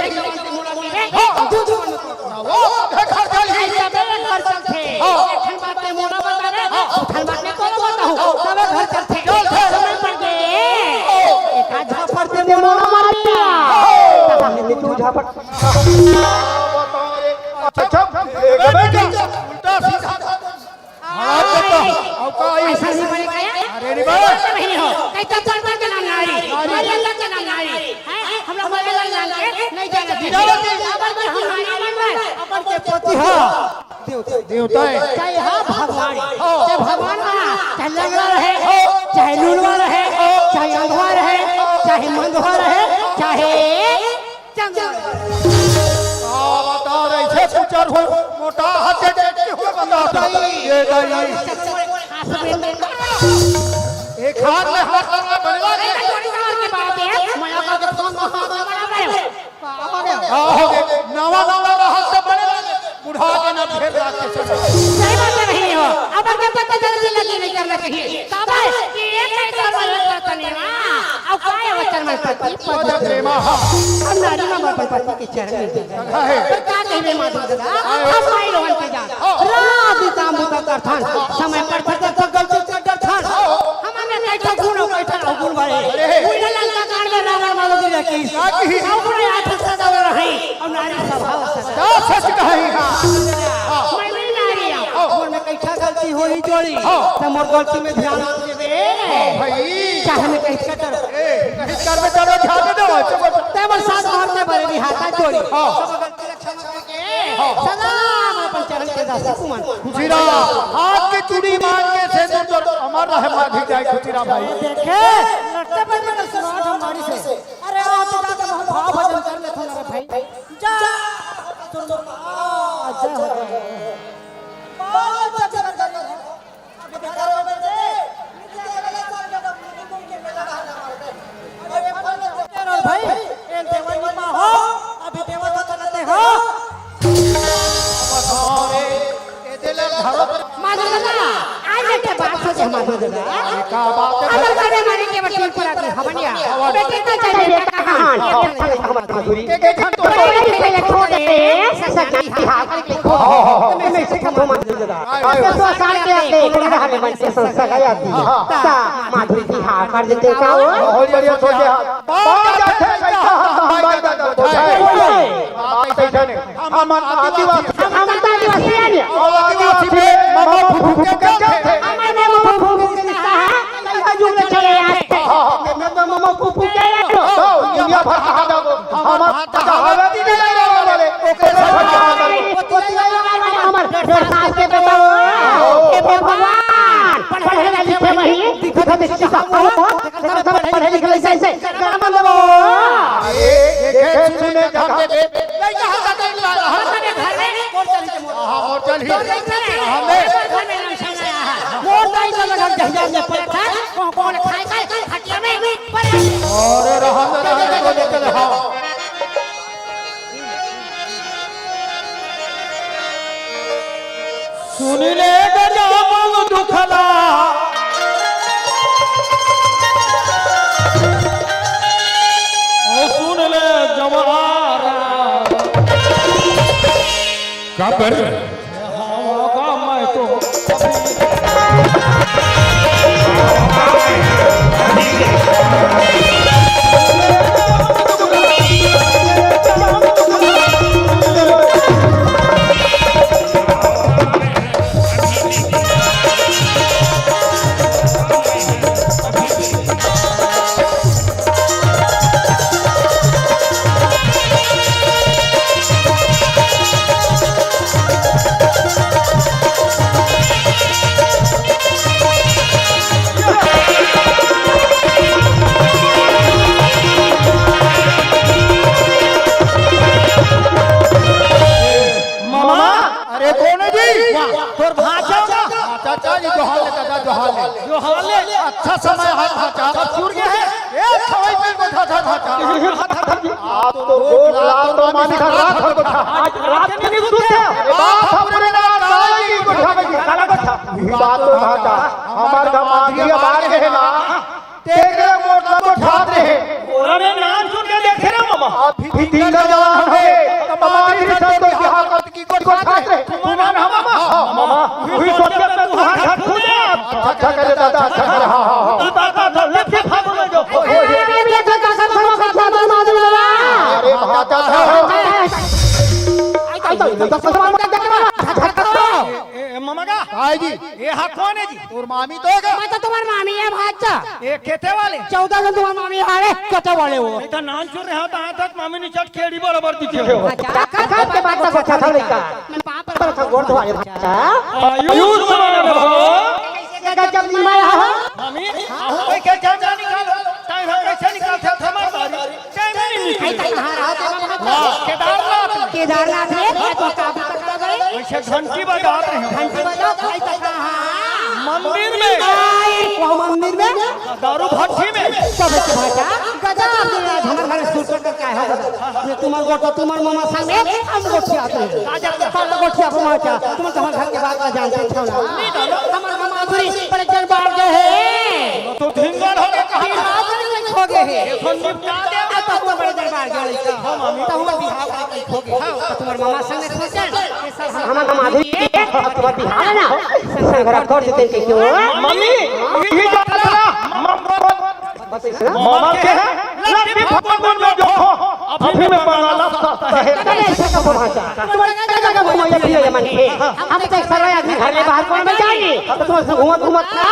नहीं हो, कहीं तो चंद्रमा के नाम नारी, नारी। मरियम के नाम नारी। हैं? हम लोग मरियम नाम के नहीं जाना चाहिए। जाना चाहिए। अपन के हम नारी मन में, अपन के पति ह देवता। देवता है। चाहे ह भगवान, हाँ। चाहे भगवान बना, चाहे लंगड़ा रहे, हाँ। चाहे लूलवा रहे, हाँ। चाहे अंधवा रहे, चाहे मंदवा रहे, चाहे चंद्रमा। का बता रहे, ऐसे कुचर हो, मोटा हाथे देख के हो बता दो। ये दाई। एक हाथ में हाथ लगा बनवा दे। जोड़ीदार के बात है, मया का के फोन में हाथ लगा रहे हो। का हो गया? का हो गया? नवा नवा रहस्य बने लगे, बुढ़ा के ना ढेर रात के सजा। सही बात है, नहीं हो। अब अगर तक जल्दी लगी नहीं करना चाहिए। काबर कि एक ही कर्म एक करता नहीं ना। अब काय अवसर में पति पद पद प्रेमा। हम नारी में अपन पति के चरण में दे। है। पर का कहबे माधो दादा? आयो। हम माई लोगन के जात। हाँ। रात दिन काम बुता करथन। समय पर फटक फटक गलती कर डरथन। हाँ। हमर में कैठा गुण और कैठा अवगुण बारे। अरे। उल्टा लंका कांड में रावण मारो गिर की। का की? और पूरे आठ सदा रही। और नारी स्वभाव सदा। का सच कही? हाँ। हाँ। मैं भी नारी हूँ। हाँ। और मैं कैठा गलती हो ही जोड़ी। हाँ। तो मोर गलती में ध्यान रख देबे। हाँ भाई। चाहे मैं कहीं का डर। ए, कहीं कर में डर ध्यान दे दो। ते मोर साथ और के बारे में हाथ जोड़ी। हाँ। सब गलती रक्षा करके। हाँ। सलाम अपन चरण के दास कुमन। खुशीराम, हाथ के चूड़ी मांग के सिंदूर तो अमर रहे माधी जाए खुशीराम भाई। देखे, लड़ते पर में सुनात हमारी से। अरे, आओ तो जाके हम भाव भजन कर लेते हैं रे भाई। जा, सुन लो, आ, जय हो, जय हो। बहुत अच्छा कर रहे हो। अभी घर में से, नीचे अगले साल जब हम लोगों के मेला का हल्ला मारते हैं। अरे, भाई, ए देवर की माँ हो, अभी देवर को चलाते हो। माधो दादा, आज एक बात सोचे माधो दादा। ये का बात है? अगर करे मारे के बच्चे को रात में हवन या। बेटे का चाहिए कहाँ? ये कहाँ? माधुरी। के, के खान तो पढ़े लिखे लिखो दे, सच्चाई हाथ लिखो। हो, हो, हो। मैं सिखा माधो दादा। तो साल के आते, कोन रहा में मन के संस्था का याद दिया। हाँ। ता, माधुरी की हाँ कर देते का हो? बहुत बढ़िया सोचे हाँ। बहुत अच्छे, कैसा हाँ, हाँ, हाँ, हाँ, हाँ, हाँ। बात ऐसा नहीं। हम आदिवासी। हम आदिवासी हैं। आदिवासी में ममा फूफू के क्या थे? हमारे ममा फूफू के रिश्ता है। कलयुग में चले आए। हाँ, हाँ, हाँ। मैं तो ममा फूफू के हैं। तो दुनिया भर कहा जाओ। हमार कहावत ही नहीं रहे वाले। ओके, सर। हमार डर सास के बेटा हो। हे भगवान, पढ़े लिखे वही, दिखत दिखत हो। पढ़े लिखे कैसे? गरम दबो। ए, देखे सुने जाके दे। नहीं कहा था, नहीं कहा था। हाँ, मोर चली। हमें। मोर दाई का लगन जहिया में पड़े था, कौन, कौन खाए खाए, खटिया में पड़े। और रहम, रहम, को देते रहो। सुन ले गजानन दुखला, ओ सुन ले जवारा। काबर? होगा मैं तो मामा। अरे कौन है जी? वाह, तोर भांचा होगा। हाँ, चाचा जी, जोहार ले, चाचा, जोहार ले। जोहार ले। अच्छा समय है, भांचा। सब सूर गए हैं। ए, खवाई पे बैठा था, भांचा। आप तो गोट लाल तो मानी था, रात भर बैठा। आज रात के नहीं सोते। ए, बात हम पूरे रात काला जी बैठा, बैठा, काला बैठा। बात तो भांचा। हमार दामाद ये बाहर के है ना। तेरे मोटला को ठात रहे। ओरा में नाम सुन के देखे ना मामा। अभी दिन का जवान है, तमारी सब तो बिहार का की को ठात रहे। तू ना मामा। हाँ, मामा। वही सोचे पे तू हाथ हाथ खुद। अच्छा करे दादा, अच्छा करे, हाँ, हाँ, हाँ। तू दादा तो लेके भागो ना जो। ओ, ओ, ये, ये, ये तो कसम खा, खा, खा, खा, खा, खा। अरे, भागा था। आई तो, आई तो, कसम खा, खा, खा, खा। ए, ए, मामा का? काय जी? ये हा कोन हे जी? तोर मामी तो हे का? मैं तो तुम्हार मामी हे भांचा। ये केते वाले? चौदह जन तुम्हार मामी हारे, कटे वाले हो। इतना नान चुर रहा था, आता मामी ने चट केड़ी बराबर दिखे हो। अच्छा, का, का, का बात का गोठा था लइका? मैं पाँव पर पर था गोठ वाले भांचा। आयुष्मान भव। गजब निमाया हो। मामी, आहू भाई के टाइम निकाल, टाइम हम कैसे निकालते थे हमारे बारी? टाइम नहीं निकले। आई, आई, हाँ, रात में हम वाह, केदारनाथ में। केदारनाथ में, तो काबू तक आ गए। वैसे घंटी बजात रहे हो। घंटी बजाओ, भाई, तो कहाँ? मंदिर में। आई, वो मंदिर में। दारू भट्टी में। सब एक भांचा, गजब, आज हमर घर सुरसुर कर क्या हो गया? ये तुम्हार गोठा, तुम्हार मामा संग में, हम गोठिया थे। साला गोठिया पर भांचा, तुम तो हमर घर के बात ना जानते थे ना। हमर मामा दूरी पर एक जन बाहर गए हैं। तो ढिंगल हो गया, कहाँ? ढिंगल हो गया, खो गए हैं। ये तो निपटा दे। अब तो हम बड़े दरबार गए लइका। हम, हम। तो हम बिहाव करे कहीं खो गए। हाँ, तो तुम्हार मामा संग में सोचल, ये सब हम हमर माधुरी के, अब तुम्हार बिहाव ना हो। संग रखो, जितने के क्यों? मम्मी, ये बात ना, मम्मी, मामा के है, लड़की भगवान में जो हो, अभी में बनाला सकता है। अरे, ऐसा कब भांचा? तुम्हारे जगह घुमाइए, पिए मन के। हम तो एक सरवा आदमी घर ले बाहर कोन में जाई? तो तुम से घूमत, घूमत ना,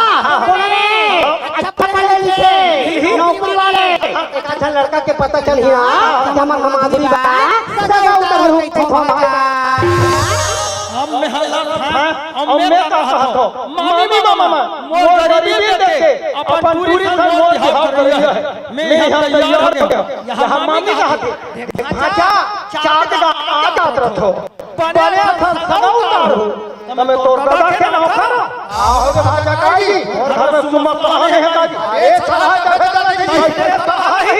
कोन में? अच्छा, पढ़ ले लिखे, नौकरी वाले। एक अच्छा लड़का के पता चल गया, कि हमर माधुरी बा, सदा उतर हो, हो, हो। अब मैं हालत है, अब मैं का कहत हो, मामी मामा, मोर गरीबी देख के अपन टूरी से मोर बिहाव कर रही है। मैं यहाँ तैयार हो गया। यहाँ मामी का हाथ है। अच्छा, चाट का आ जात रहो। बने था सदा उतार हो। मैं तोर दादा के नौकर। आओ भांचा काजी, और घर में सुमत पाने हैं काजी। ए साला का बेटा नहीं, ए साला ही।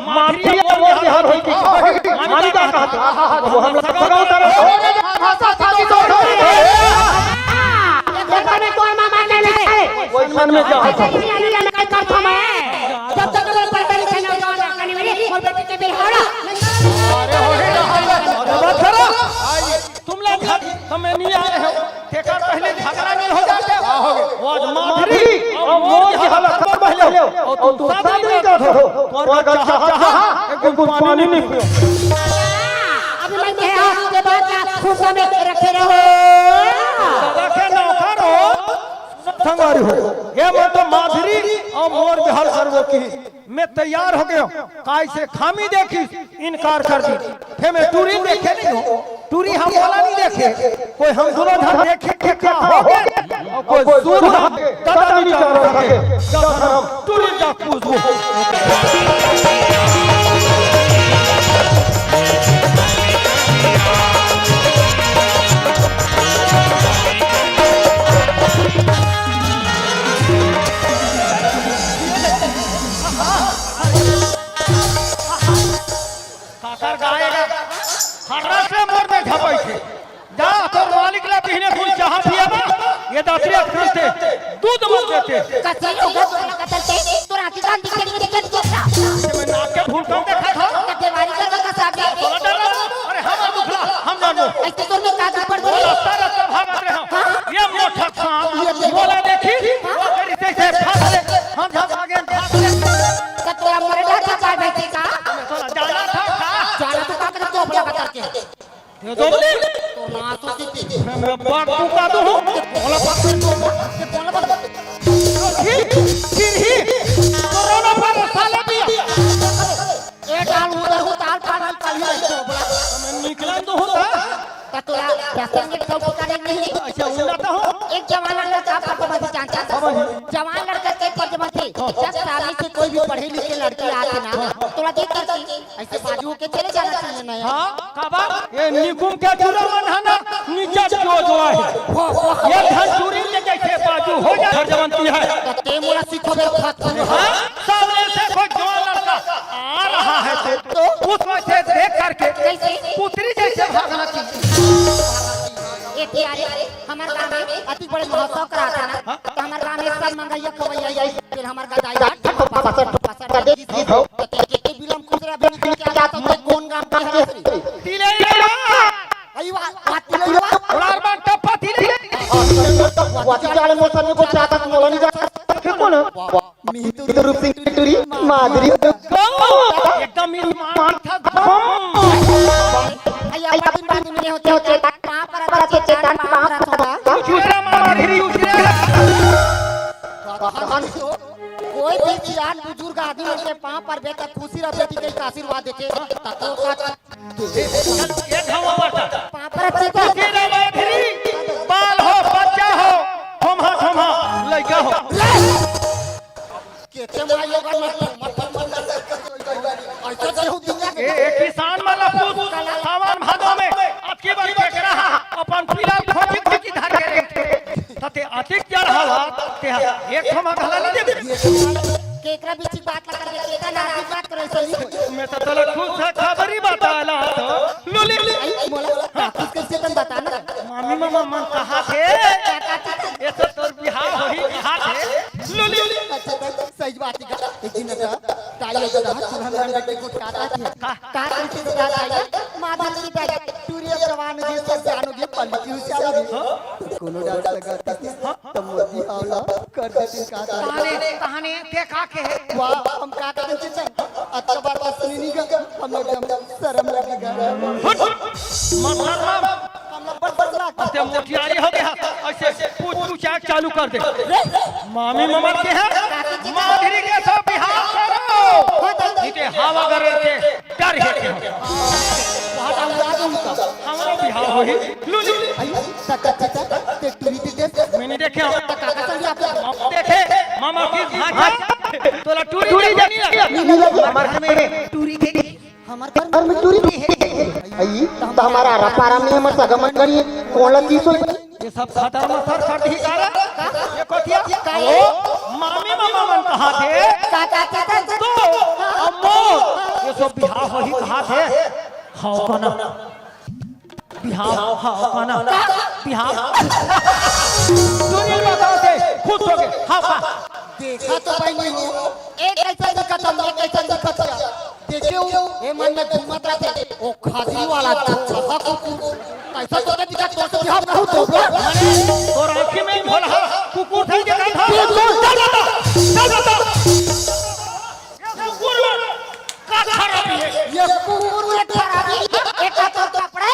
माफी मोर बिहाव होई की। मामी का कहत। वो हम लोग सदा उतार हो। ये घर में कोई मामा नहीं है। कोई घर में जा। ऐसे ही नहीं, ये मैं करता मैं। जब तक वो पढ़ पढ़ के ना जाओ, ना करने वाली, और बेटी के बिहाव। अरे हो गया। तुम लोग घर, तुम नहीं आ रहे हो। तेकर पहले झगड़ा नहीं हो जाते। वो आज माधुरी और मोर के हालत कर पहले हो। और तुम साथ नहीं कर हो। और अगर चाहा, चाहा, एक गुण पानी नहीं पियो। अभी मैं कह रहा हूँ, ये बात ना खूब में रखे रहो। दादा के नौकर हो, संगवारी हो। ये मैं तो माधुरी और मोर बिहाव करबो की। मैं तैयार हो गयो। काय से खामी देखिस, इनकार कर दी। हे मैं टूरी देखे नहीं हो, टूरी हम वाला नहीं देखे। कोई हम दोनों झन देखे के का हो गए, और कोई सुर हम कदा नहीं चालू रखे। जब हम टूरी जा पूछबो। काकर गाय गा, हर्रा से मोर में झपई थे। जा, तोर मालिक ला बिहने कोई चाहा पिया बा, ये दातरी अक्सर से दूध मत देते। कथी लोग तोला कतर के, तोर आँखी कान दिखे, दिखे, दिखे, दिखे ना। ये मैं नाक के फूल कौन देखा था? तब देवारी का तो कसा के। तोला डर लगा? अरे, हम दुखला, हम जानबो। ऐसे तोर में का दुख पड़ गई? रास्ता, रास्ता भागत रहे हम। हाँ? ये मोटा सांप, ये देखो। मोला देखी, हाँ? अगर इसे, इसे फांस ले, हम झप आगे फांस ले। तब तोरा मोरे डर था, का बैठे का? तोला जाना था, का? जाना तो का करे, तो बड़ा कतर के। ये तो बोले। तो ना तो की, की। मैं, मैं बात को का दूँ? बोला बात कर, बोला बात कर। फिर, फिर ही, कोरोना पर साले भी। ए डाल उधर हो, ताल पागल कल ही रहते हो, बोला। मैं निकलन तो होता। का तोला रास्ता में सब ठिकाने नहीं। अच्छा, उड़ा तो हो। एक जवान लड़का का पर जमाती जानता था। हाँ भाई। जवान लड़का के पर जमाती। जब सामने से कोई भी पढ़े लिखे लड़की आती ना, तोला देख करके ऐसे बाजू होके चले जाना चाहिए ना यार। हाँ, काबर? ये निकुम के जुरा मन है ना, नीचे जो जो है। ये धन चूरी के जैसे बाजू हो जाए, घर जवान तू है। तो ते मोला सिखो बेर खात खात। हाँ, सामने से कोई जवान लड़का आ रहा है तो, तो? उस वजह से देख करके कैसे? पुतरी जैसे भागना चाहिए। ए प्यारे, हमारे गांव में अति बड़े महोत्सव कराता ना, हाँ? तो हमारे गांव में सब मंगैया खवैया आई, फिर हमारे गांव जाएगा, ठप्पा पसर, ठप्पा पसर, हाँ। तो के, के बिलम कुछ रहा, बिन के क्या जाता, मैं कौन गांव के हरा? तिलैया। आई वा, वा तिलैया। उड़ार बांध टप्पा तिलैया। वा तिलैया वाले मौसम में कुछ आता तो बोला नहीं जाता। फिर कौन है? मिहिर रूप सिंह टूरी, माधुरी। एकदम स्मार्ट था। भैया, पानी, पानी में होते, होते, पाँव पर आते, चेतन, पाँव पर आते। सियान बुजुर्ग आदमी मन के पाँव परबे त खुशी रह बेटी के आशीर्वाद देके। त तोर का ये, ये, ये ढंग बात। पाँव परत हे त। खुशी रह बेटी, बाल हो, बच्चा हो, थोम्हा, थोम्हा, लइका हो। केते माई लोगन मन, मन, मन, मन, ऐसा देहू दुनिया के ए, ए, किसान मन ला पूछ, सावन भादो में अतकी बड़ केकरा हा अपन पीला खोजी खोजी धर के रहिथे। त ते अतिक जड़ हवा, ते हा एक ठो मा घला नइ देबे। केकरा बीच बात ला करबे, केकरा नाम की बात करे, सही होई। मैं तो तोला खुश खबरी बताला तो, लुली। आई, मोला, का खुश कइसे तन बता ना। मामी मामा मन कहा थे, ये तो तोर बिहाव होही कहा थे, लुली। अच्छा, तो सही बात हे का? एक दिन ऐसा ताई लोग कहा, "चूल्हा में अंडा के गुटकाता थे।" का? का करके बताता है? माधव की दाई, टूरी अब जवान हो गई, सब जान हो गई, पल्ली की हुसियार हो गई। तो कोनो डांस लगा थे, तो मोदी आंवला कर देती का ताई। कहाने, कहाने, ते का के है? वाह, हम का करते थे? अतका बार बात सुनी नहीं गा, हम लोग एकदम शर्म लगी गा। हट, मत शर्मा। हम लोग बड़ शर्मा। ते मोटियारी हो गया, ऐसे पूछ पूछ आग चालू कर दे। मामी ममर के है, माधुरी के सब बिहाव करो। नहीं ते हवा गरर के डर हे के। बहुत आवाज उनका। हमरो बिहाव होही। लुली। आई, तक, तक, तक, तक, ते टूरी दे दे। मैं नइ देखे। तक, काका संग आप देखे, मामा की भांचा। तोला टूरी टूरी जानी लगा। नहीं, नहीं, नहीं। हमर घर में टूरी के नहीं। हमर घर में टूरी नहीं है। आई, तो हमारा रपारा में हमर सगा मन गणी कोन ला किस होई? ये सब खदर मसर कर दी सारा। ये कोथिया? का ओ, मामी मामा मन कहा थे? का, का, का, का, का? तो, अम्मो, ये सब बिहाव होही कहा थे? हाँ, कौन? बिहाव, हाँ, कौन? का? बिहाव। दुनिया में कहा थे, खुश हो गए, हाँ, हाँ। देखा तो भाई नहीं हो, एक ऐसा दिखत हम, एक ऐसा दिखत क्या? देखे हो, ए मन में घूमत रहते, ओ खजरी वाला चूहा कुकुर। कैसा तो के दिखा, तोर से बिहाव कहूँ तो बोल। तोर आँखी में भोला कुकुर थे देखा था। चल बता, चल बता। ये कुकुर में का खराबी है? ये कुकुर में खराबी, एक तो कपड़े।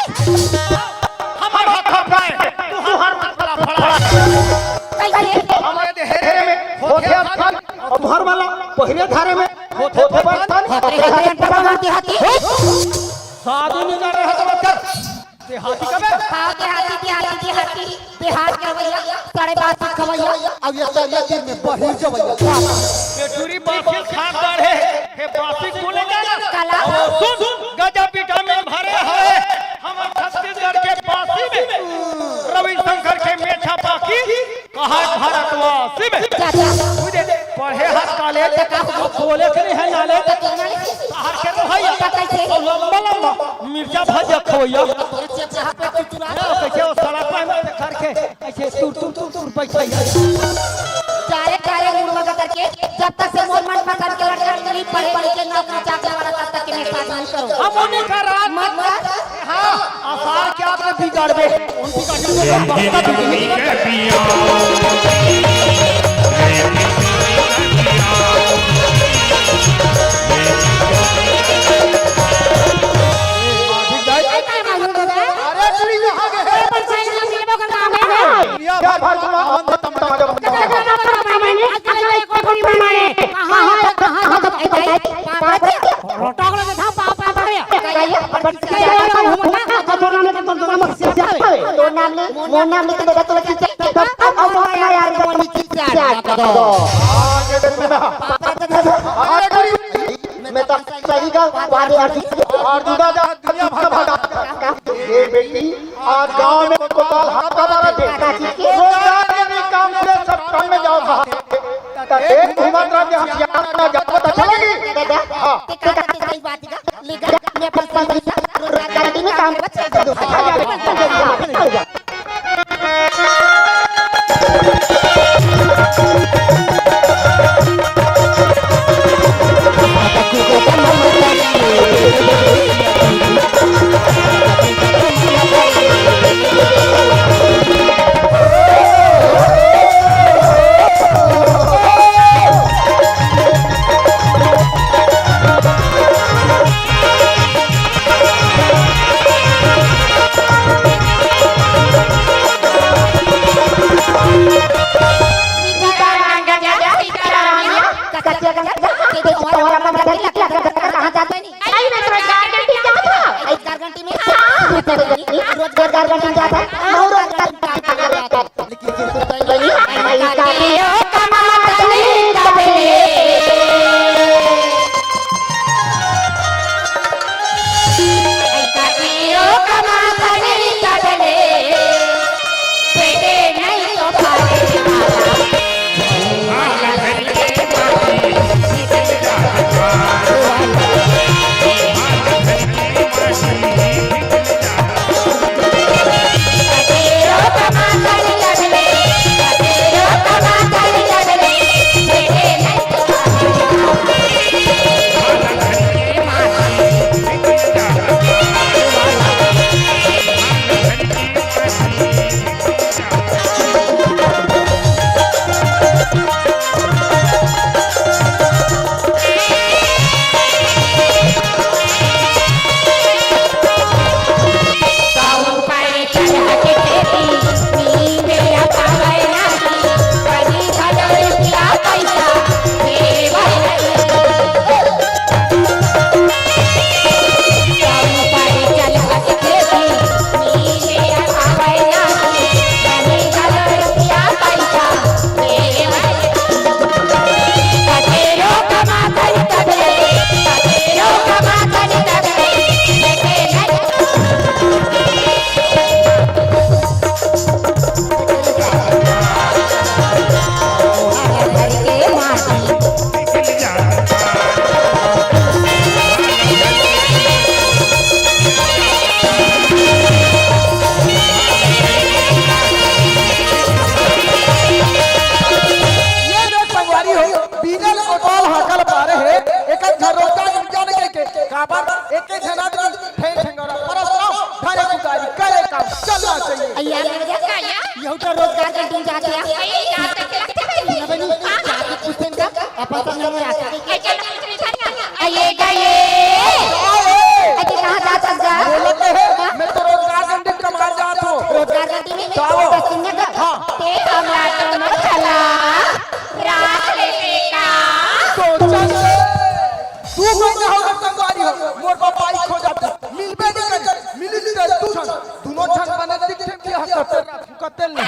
हमार हाथ खपड़ा है, तू हर मत खड़ा फड़ा। कैसे? हमारे देहरे में होथे स्थान, अउ हर वाला पहिरे धारे में होथे बर्तन। हाथी, हाथी, हाथी, हाथी। साधु नहीं जान रहा तो मत कर। देहाती कबे? हाँ, देहाती, देहाती, देहाती, देहात के भैया, साढ़े पाँच सौ खवैया, अब ये साढ़े तीन में बहिर जवैया। ये टूरी बासी खा डारे, हे बासी बोले का? काला। अब सुन, गजब विटामिन भरे हवे, हमर छत्तीसगढ़ के बासी में, रविशंकर के मीठा पाकी, कहा भारतवासी में। चाचा। बुझे, पढ़े हाथ कॉलेज। त का हो? बोले के नहीं है नाले। त का नाले? बाहर के रहैया। त कैसे? और लंबा लंबा मिर्चा भजिया खवैया। तोरे चेपचा हाथ पे चुचुरा। ए, कैसे वो सड़क पे में करके ऐसे तुर तुर तुर तुर बैठैया। चारे चारे मुड़वा का करके जब तक से मोर मन पसंद के लड़का नहीं पढ़े लिखे नौकरी चाकरी वाला तब तक के मैं शादी नहीं करूँ। हम उन्हीं का राज मत कर। हाँ, आसार क्या आपने बिगाड़बे? उनकी का अरे, चुरी कहाँ गए? दुनिया भर में हम तो तमाम तोर नाम ले, मोर नाम ले के बेटा तोला खींचे। अब, अब, अब, अब यार, मोर नाम खींचे। मैं तो सही का बात यार। और दूसरा जा, दुनिया भर का। ये बेटी, आज गांव में कोतवाल हाथ का मारा थे। रोजगार के भी काम से सब काम में जाओ कहा। तो एक घुमा तरह के हम यार ना जाओ तो चलेगी। दादा, हाँ। ते का करते सही बात है का? ले जा, मैं अपन पैसा रोजगार के में काम कर दो। रोजगार बन जाता, महू रोजगार बन जाता। लेकिन सुनता ही नहीं। आई काकी ओ कमातनी तबले। आई काकी ओ कमातनी तबले। बेटे नहीं तो खाए वाला। ये देख संगवारी हो, बीनल ओटाल हाकल पारे हे, एक घर रोजगार मिल जाने के, के काबर एक झन आदमी ठेंग ठेंगोरा परस्ताव, घरे कुदारी करे काम चलना चाहिए। अइया, ये उठा रोजगार के दिन जाके आ। अइया, यहाँ तक लगते भाई। ना बनी, हाँ, हाँ। जाके पूछते हैं का, अपन सब नहीं आ सकते। अइया, चल, चल, चल, चल, चल। अइया, गए। अइया, कहाँ जा सकता? बोलते हैं, हाँ? मैं तो रोजगार के दिन कमार जात हूँ। रोजगार के दिन में जाओ। तो सुनने का। हाँ। ते हमरा तो न खला, राख ले का। सोचा से। तू महीना हो गए संगवारी हो, मोर बाप बाइक खो जाता, मिलबे नहीं करे, मिली नहीं करे, तू छन, दोनों छन बने दिखे कि हक करते, कते नहीं।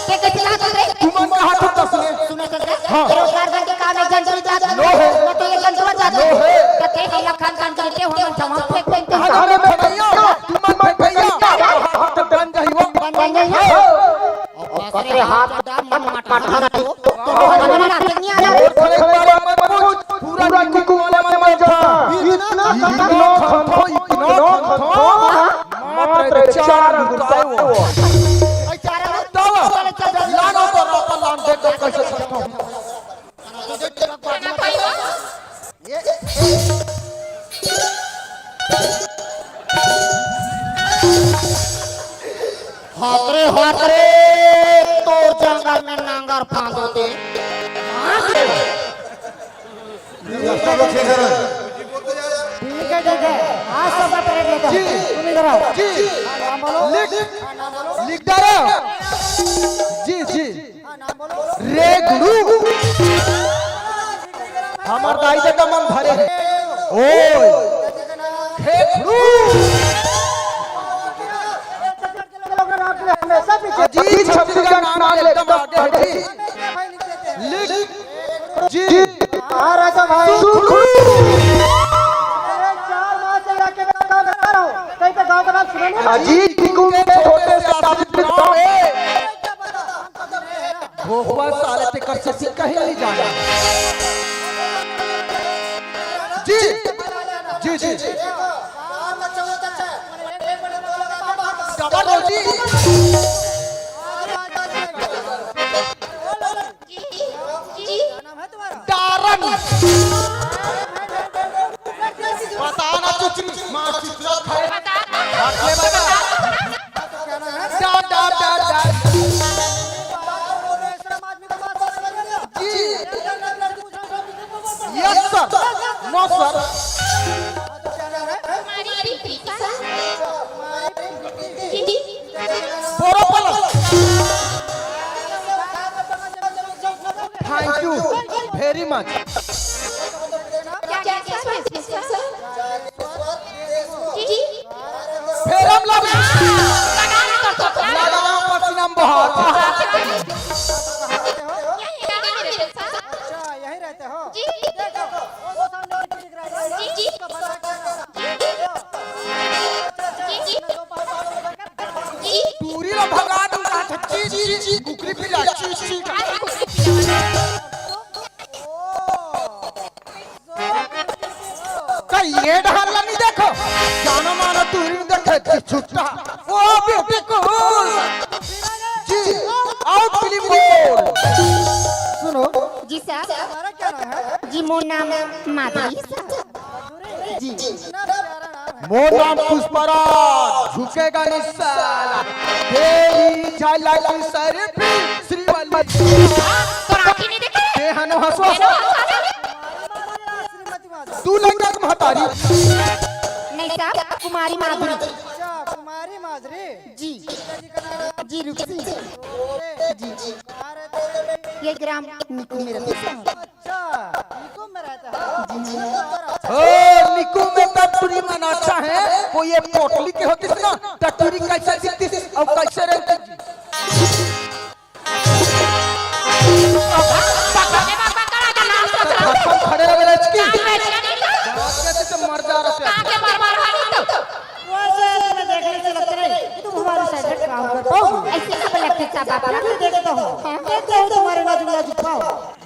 ते कैसे कहा था रे? तू मन कहा था दस में? सुनो सर, हाँ। रोजगार बन के काम एक जन चली जाता, नो है। मैं तो ये जन चला जाता। नो है। तो ते हम खान खान करते हो, हम जमा फेंक फेंक के। अरे मैं भैया, तू मन भैया, हाँ, तो बन जाइयो। बन जाइयो। हाँ। और पकड़े हाथ, मन मत मारना। तो हमारा नाटक नहीं आ रहा। और खड़े बारे में पूछ, पूरा निकुल वाले में मर जा। इतना खंथो, इतना खंथो, मात्र चार लुटाए वो। चार लुटाओ। लानो तो रापा लान दे दो कैसे सकता हूँ। हातरे, हातरे, तोर जंगल में नांगर फांद होते। ठीक है, ठीक है। आज सब परेड लेते हैं। जी। तुम इधर आओ। जी। हाँ, नाम बोलो। लिख, हाँ, नाम बोलो। लिख डालो। जी, जी। रे गुरु, हमर दाई ददा मन धरे हे। ओए, खेखड़ू। अजीत छत्तीसगढ़ नाम ले एकदम आगे है जी। लिख जी। हाँ राजा भाई। सुखड़ू। अरे चार मास से जाके मैं गाँव बता रहा हूँ, कहीं पे गाँव का नाम सुना नहीं? अजीत जी को छोटे से आशीष गाँव है। भोपा साले तेकर से कहीं नहीं जाना। जी, जी, जी। डबल रोटी। डारन। पता ना चुचरी, माँ चुचरा खाए। हाथ में बता। डा, डा, डा, डा। जी। Yes sir। No sir। Boro Palak. Thank you very much। क्या, क्या, क्या, क्या, क्या, क्या? जी। फेरम ला लगाओ पसीना में बहाओ। अच्छा, यहीं रहते हो? जी। देखो, वो तो सामने वाली जी, जी। उसको बना के रखो। जी, जी। जी, जी। दूरी लो, भगा दूंगा। ची, ची, ची, कुकरी पिला, ची, ची। का ये डहर ला नहीं देखो? जानो मानो तू ही देखे, ची, छुट्टा। ओ, beautiful। जी, out film बोल। सुनो। जी सर। तुम्हारा क्या नाम है? जी, मोर नाम माधुरी सर। जी। मोर नाम पुष्पराज, झुकेगा नहीं साला। तेरी झाला की शरीफी श्रीवल्ली। तोर आँखी नहीं देखे? ते हनो हंसो। तू लइका के महतारी। नहीं साहब, कुमारी माधुरी। अच्छा, कुमारी माधुरी। जी। जी, रुक जी। जी, जी। ये ग्राम निकुम में रहते हैं। अच्छा, निकुम में रहता है। जी, जी। ओ, निकुम में टटुरी मन अच्छा है। वो ये पोटली के होतिस ना, टटुरी कैसे दिखतिस और कैसे रहतिस? खड़े रहे, लड़की। गाँव के तो मर जा रहा है। वैसे तुम्हें देखने से लगता नहीं कि तुम हमारे साथ काम कर पाओगे। ऐसे सब लगते साहब आप ना। मैं देखता हूँ, देखता हूँ तुम्हारे नाजुक नाजुक पाँव।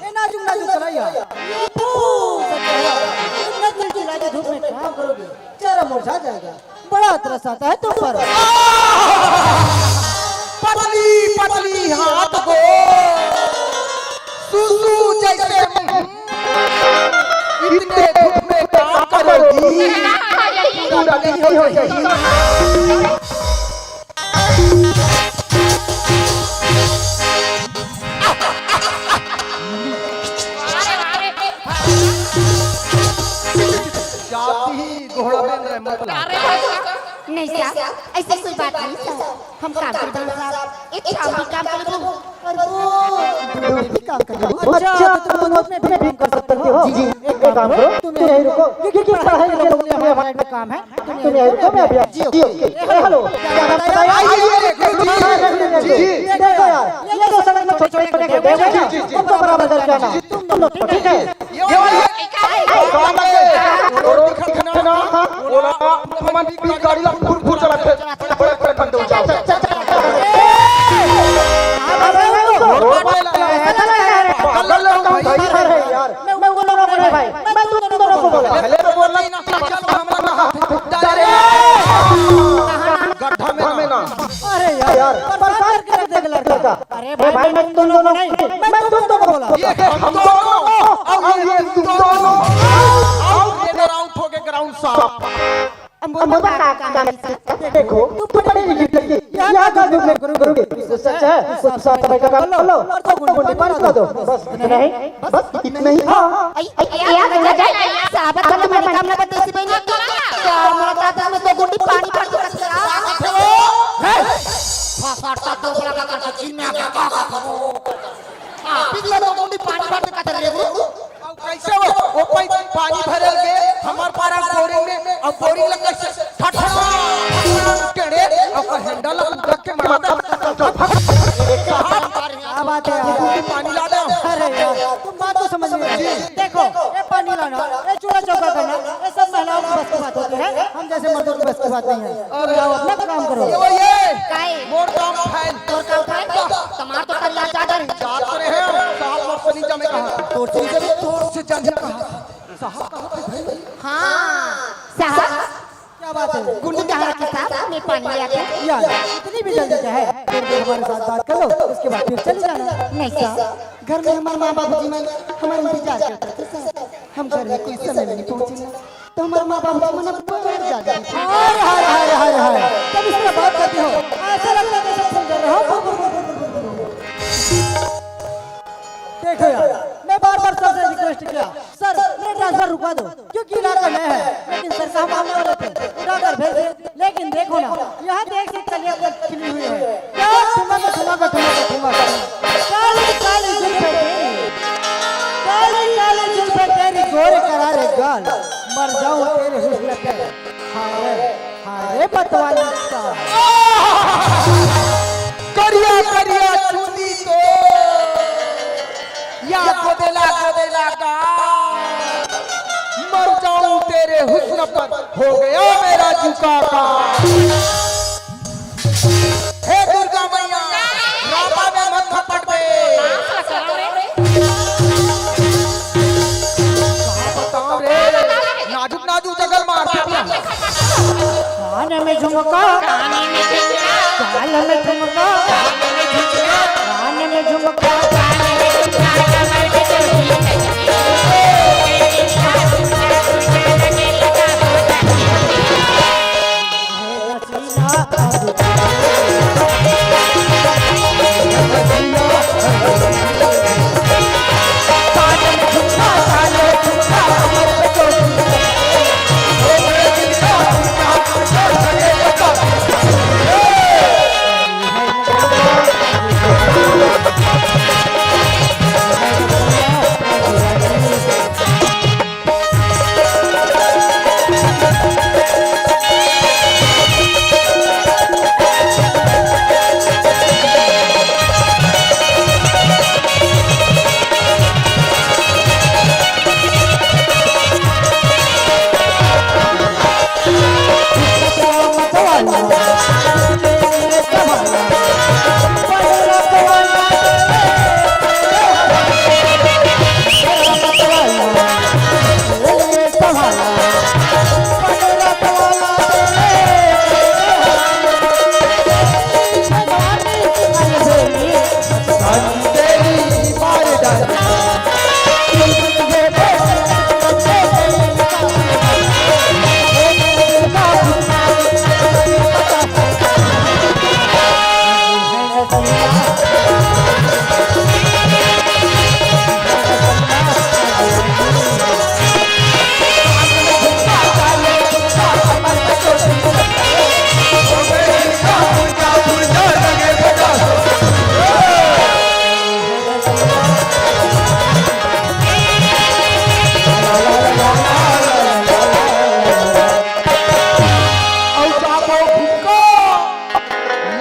ए नाजुक नाजुक चला यार। ये फूल से चेहरा, इतना चिलचिलाते धूप में काम करोगे, चेहरा मुरझा जाएगा। बड़ा तरस आता है तुम पर। पतली पतली हाथ को सुसु जैसे मुंह, इतने धूप में काम करोगी, पूरा नहीं हो जाएगी। जाति ही घोड़ा बेंद रहे, मतलब। नहीं साहब, ऐसी कोई बात नहीं सर। हम काम करते हैं साहब, एक काम भी काम करते हैं। और वो भी काम करते हैं। अच्छा, तो तुम दोनों में भी काम कर सकते हो। जी, जी, एक काम करो, तुम यहीं रुको, क्योंकि पढ़ाई के लिए हमारे काम है। तुम यहीं रुको, मैं अभी आ-, जी, ओके। जी, ओके। ए, हेलो। क्या बताया? आइए, आइए, आइए, जी, जी, जी। देखो यार, ये तो सड़क में छोटे-छोटे गड्ढे हैं, जी, जी, जी। उनको बराबर करके आना। तुम लोग, ठीक है? ये वाला काम है। रोड दिखा ना, बोला, हम भी गाड़ी ला फुर फुर चलाते, बड़े बड़े खड्डे हो जाओ। रोड पे ला, पागल लोग भाई। अरे यार, मैं उन दोनों को नहीं भाई, मैं तुम दोनों को बोला। पहले तो बोलना ही ना। गड्ढा में ना। अरे यार, यार, परेशान करके रख देगा लड़का। अरे भाई, मैं तुम दोनों को नहीं, मैं तुम दोनों को बोला। ये हम दोनों, और ये तुम दोनों, और ये out हो गए ground साफ। हम बोला, काम, काम, देखो, तू पढ़े लिखे लड़की, यहाँ का घूमने करोगे। सच है, कुछ साफ सफाई का काम कर लो, और दो गुंडे पानी पिला दो। बस, इतना ही। बस इतना ही। हाँ। अई, अई, अई, यार, साहब, तुमने मनोकामना बताई थी बहन, क्या हमारा दादा में दो गुंडी पानी भर के रख दिया? हैं? फांस आटा दो बड़ा का करके चीन में आके का, का, का, वो, वो, वो, हाँ, पिघला दो गुंडी पानी भर के रख दिया, वो। अब कैसे हो? वो कोई पानी भरल के हमार पारा बोरिंग में, अब बोरिंग लग कैसे? ठठा, टेढ़े, अब handle रख के मारता। क्या बात है यार? पानी ला दो। अरे यार, तुम बात तो समझ नहीं रहे। देखो, ये पानी लाना, ये चूल्हा चौका करना, ये सब महिलाओं के बस की बात होती है, हम जैसे मर्दों के बस की बात नहीं है। अरे। जाओ, अपना काम करो। ये, ये। काय? मोर काम fail। तोर काम fail? तमार तो करिया चादर है। जात रहे हैं, साहब मोर से नहीं जमे कहा। तोर से नहीं जमे, तोर से जमे कहा। साहब कहा थे भाई। हाँ, साहब। क्या बात है? गुंडी कहाँ रखी साहब? मैं पानी ले आती हूँ। या, या, इतनी भी जल्दी क्या है? थोड़ी देर हमारे साथ बात कर लो, उसके बाद फिर चली जाना। नहीं साहब, घर में हमारे माँ बाबूजी मन हमारे इंतजार करते थे साहब। हम घर में कोई समय में नहीं पहुँचे ना, तो हमारे माँ बाबूजी मन अब बाहर जा रहे थे। हाय, हाय, हाय, हाय, हाय। जब इस तरह बात करते हो, ऐसा लगता है जैसे फूल झड़ रहा हो। देखो यार, मैं बार-बार सर से request किया, "सर, मेरा transfer रुकवा दो, क्योंकि इलाका नया है।" लेकिन सर साहब मानने वाले थे, उठाकर भेज दिए। लेकिन देखो ना, यहाँ देख से कलियाँ खिली हुई है। क्या ठुमक, ठुमक, ठुमक, ठुमक। काली, काली जुल्फे तेरी, काली, काली जुल्फे तेरी, गोरे करारे गाल, मर जाऊँ तेरे हुस्न पे। हाय रे, हाय रे, वाली का। करिया करिया चुन्नी तो या गोदेला गोदेला का। मर जाऊं तेरे हुस्न पर, हो गया मेरा झुका का। हे दुर्गा मैया, रापा में मत थपड़ दे। का बताओ रे, नाजुक नाजुक जगह मार। कान में झुमका, कान में झुमका, कान में झुमका।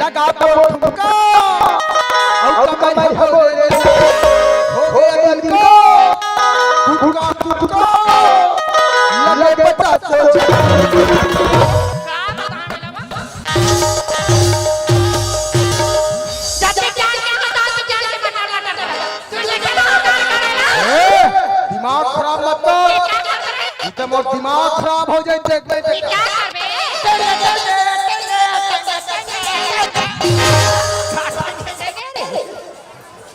लगा दो ठुमका। अउ कमाई हो रे। हो गया दिल को। कुटका, कुटका। लगे पचास सौ। ए, दिमाग खराब मत कर। इतना मोर दिमाग खराब हो जाए, देख, देख, देख।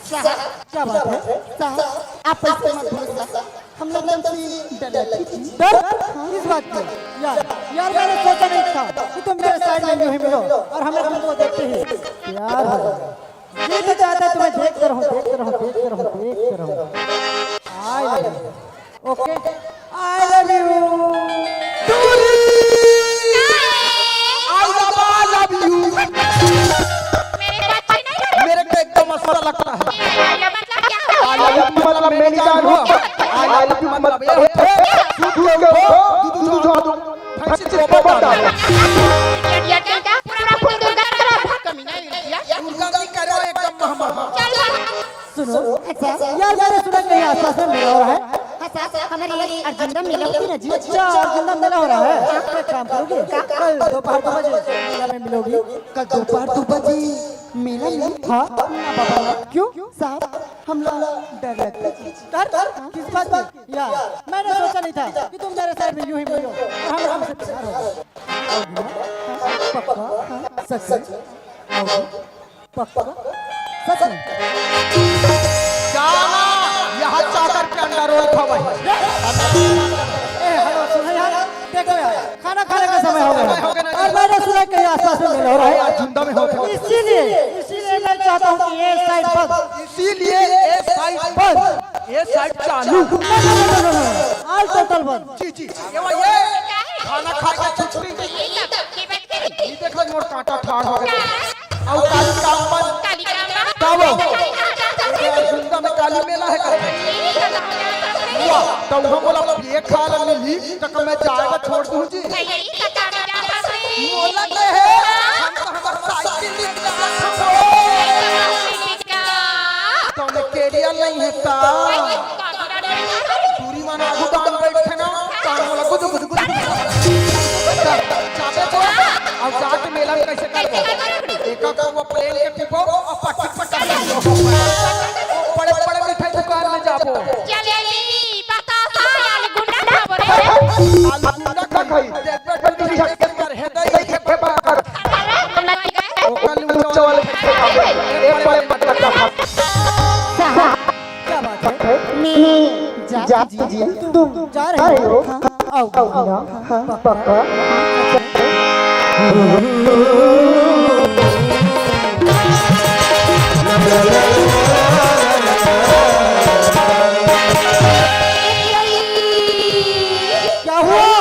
साहब, क्या बात है? साहब, आप ऐसे मत बोलो साहब। हम लोग तुमसे डर लगती थी। डर? किस बात की? यार, यार, मैंने सोचा नहीं था कि तुम मेरे साइड में यूं ही मिलो और हमें तुमको देखते ही प्यार हो जाए। जी तो चाहता है तुम्हें देखते रहूं, देखते रहूं, देखते रहूं, देखते रहूं। I love you। Okay? I love you। I love, I love you। मेरे को अच्छे नहीं लगे। मेरे को एकदम अच्छा लगता है। ये मतलब क्या हुआ? I love you मतलब मैं नहीं जानू। I love you मतलब ये होता है। दूध के ऊपर दूध, दूध, दूध, दूध। भैंसी को बता दो। ये, ये क्या, क्या? पूरा फुल दुर्गा करो। कमी नहीं है। दुर्गा भी करो एकदम महमा। चल। सुनो, अच्छा, यार, मैंने सुना कहीं आसपास में मेला हो रहा है। अच्छा, हमारे अर्जुंदा मेला होती ना जी। अच्छा, अर्जुंदा मेला हो रहा है। एक काम करोगे? कल दोपहर दो बजे मेला में मिलोगी। कल दोपहर दो बजे मेला में? हाँ। बाबा, क्यों? साहब, हम लोग डर लगता है। डर? किस बात की? यार, मैंने सोचा नहीं था कि तुम मेरे साइड में यूं ही मिलो और हम हमसे प्यार होगा। पक्का? सच में? पक्का? सच में? जाना, यहाँ चाकर के अंडा रोल खवाई। ए, हेलो, सुनो यार, देखो यार, खाना खाने का समय हो गया है। और मैंने सुना कि आसपास में मेला हो रहा है। आज झुंडा में हो गया। इसीलिए, इसीलिए मैं चाहता हूँ कि ये साइड बंद। इसीलिए ये साइड बंद, ये साइड चालू। No, no, no, no, no, no। All total बंद। जी, जी। ये वो ये खाना खा के छुट्टी। ये देखो मोर कांटा ठाड़ हो गया। अब काली काम बंद। काली काम बंद। का वो? झुंडा में काली मेला है का? वाह, तो हम बोला ये खा ले मिली, तो मैं जाएगा छोड़ दूँ जी। मोला के हे, हम तो हमर साइकिल निकालत हन। तोने केरिया नहीं हे ता। दूरी मन आगू डाल बैठे ना, कान मोला गुजु, गुजु, गुजु, गुजु। जा, जाबे तो, अब जाके मेला में कैसे करबो? एका को वो प्लेन के पीबो, और पटक, पटक करबो। बड़े, बड़े मिठाई दुकान में जाबो। जलेबी, बतासा, आलू गुंडा खाबो रे। आलू गुंडा खाई। देखबे, देखबे, देखबे, देखबे, देखबे, देखबे। ओकर लुच्चा वाले एक बड़े पटक का। क्या बात है? मैं जा दीजिए, तुम जा रहे हो? हाँ, आओ। हाँ, पक्का। क्या हुआ?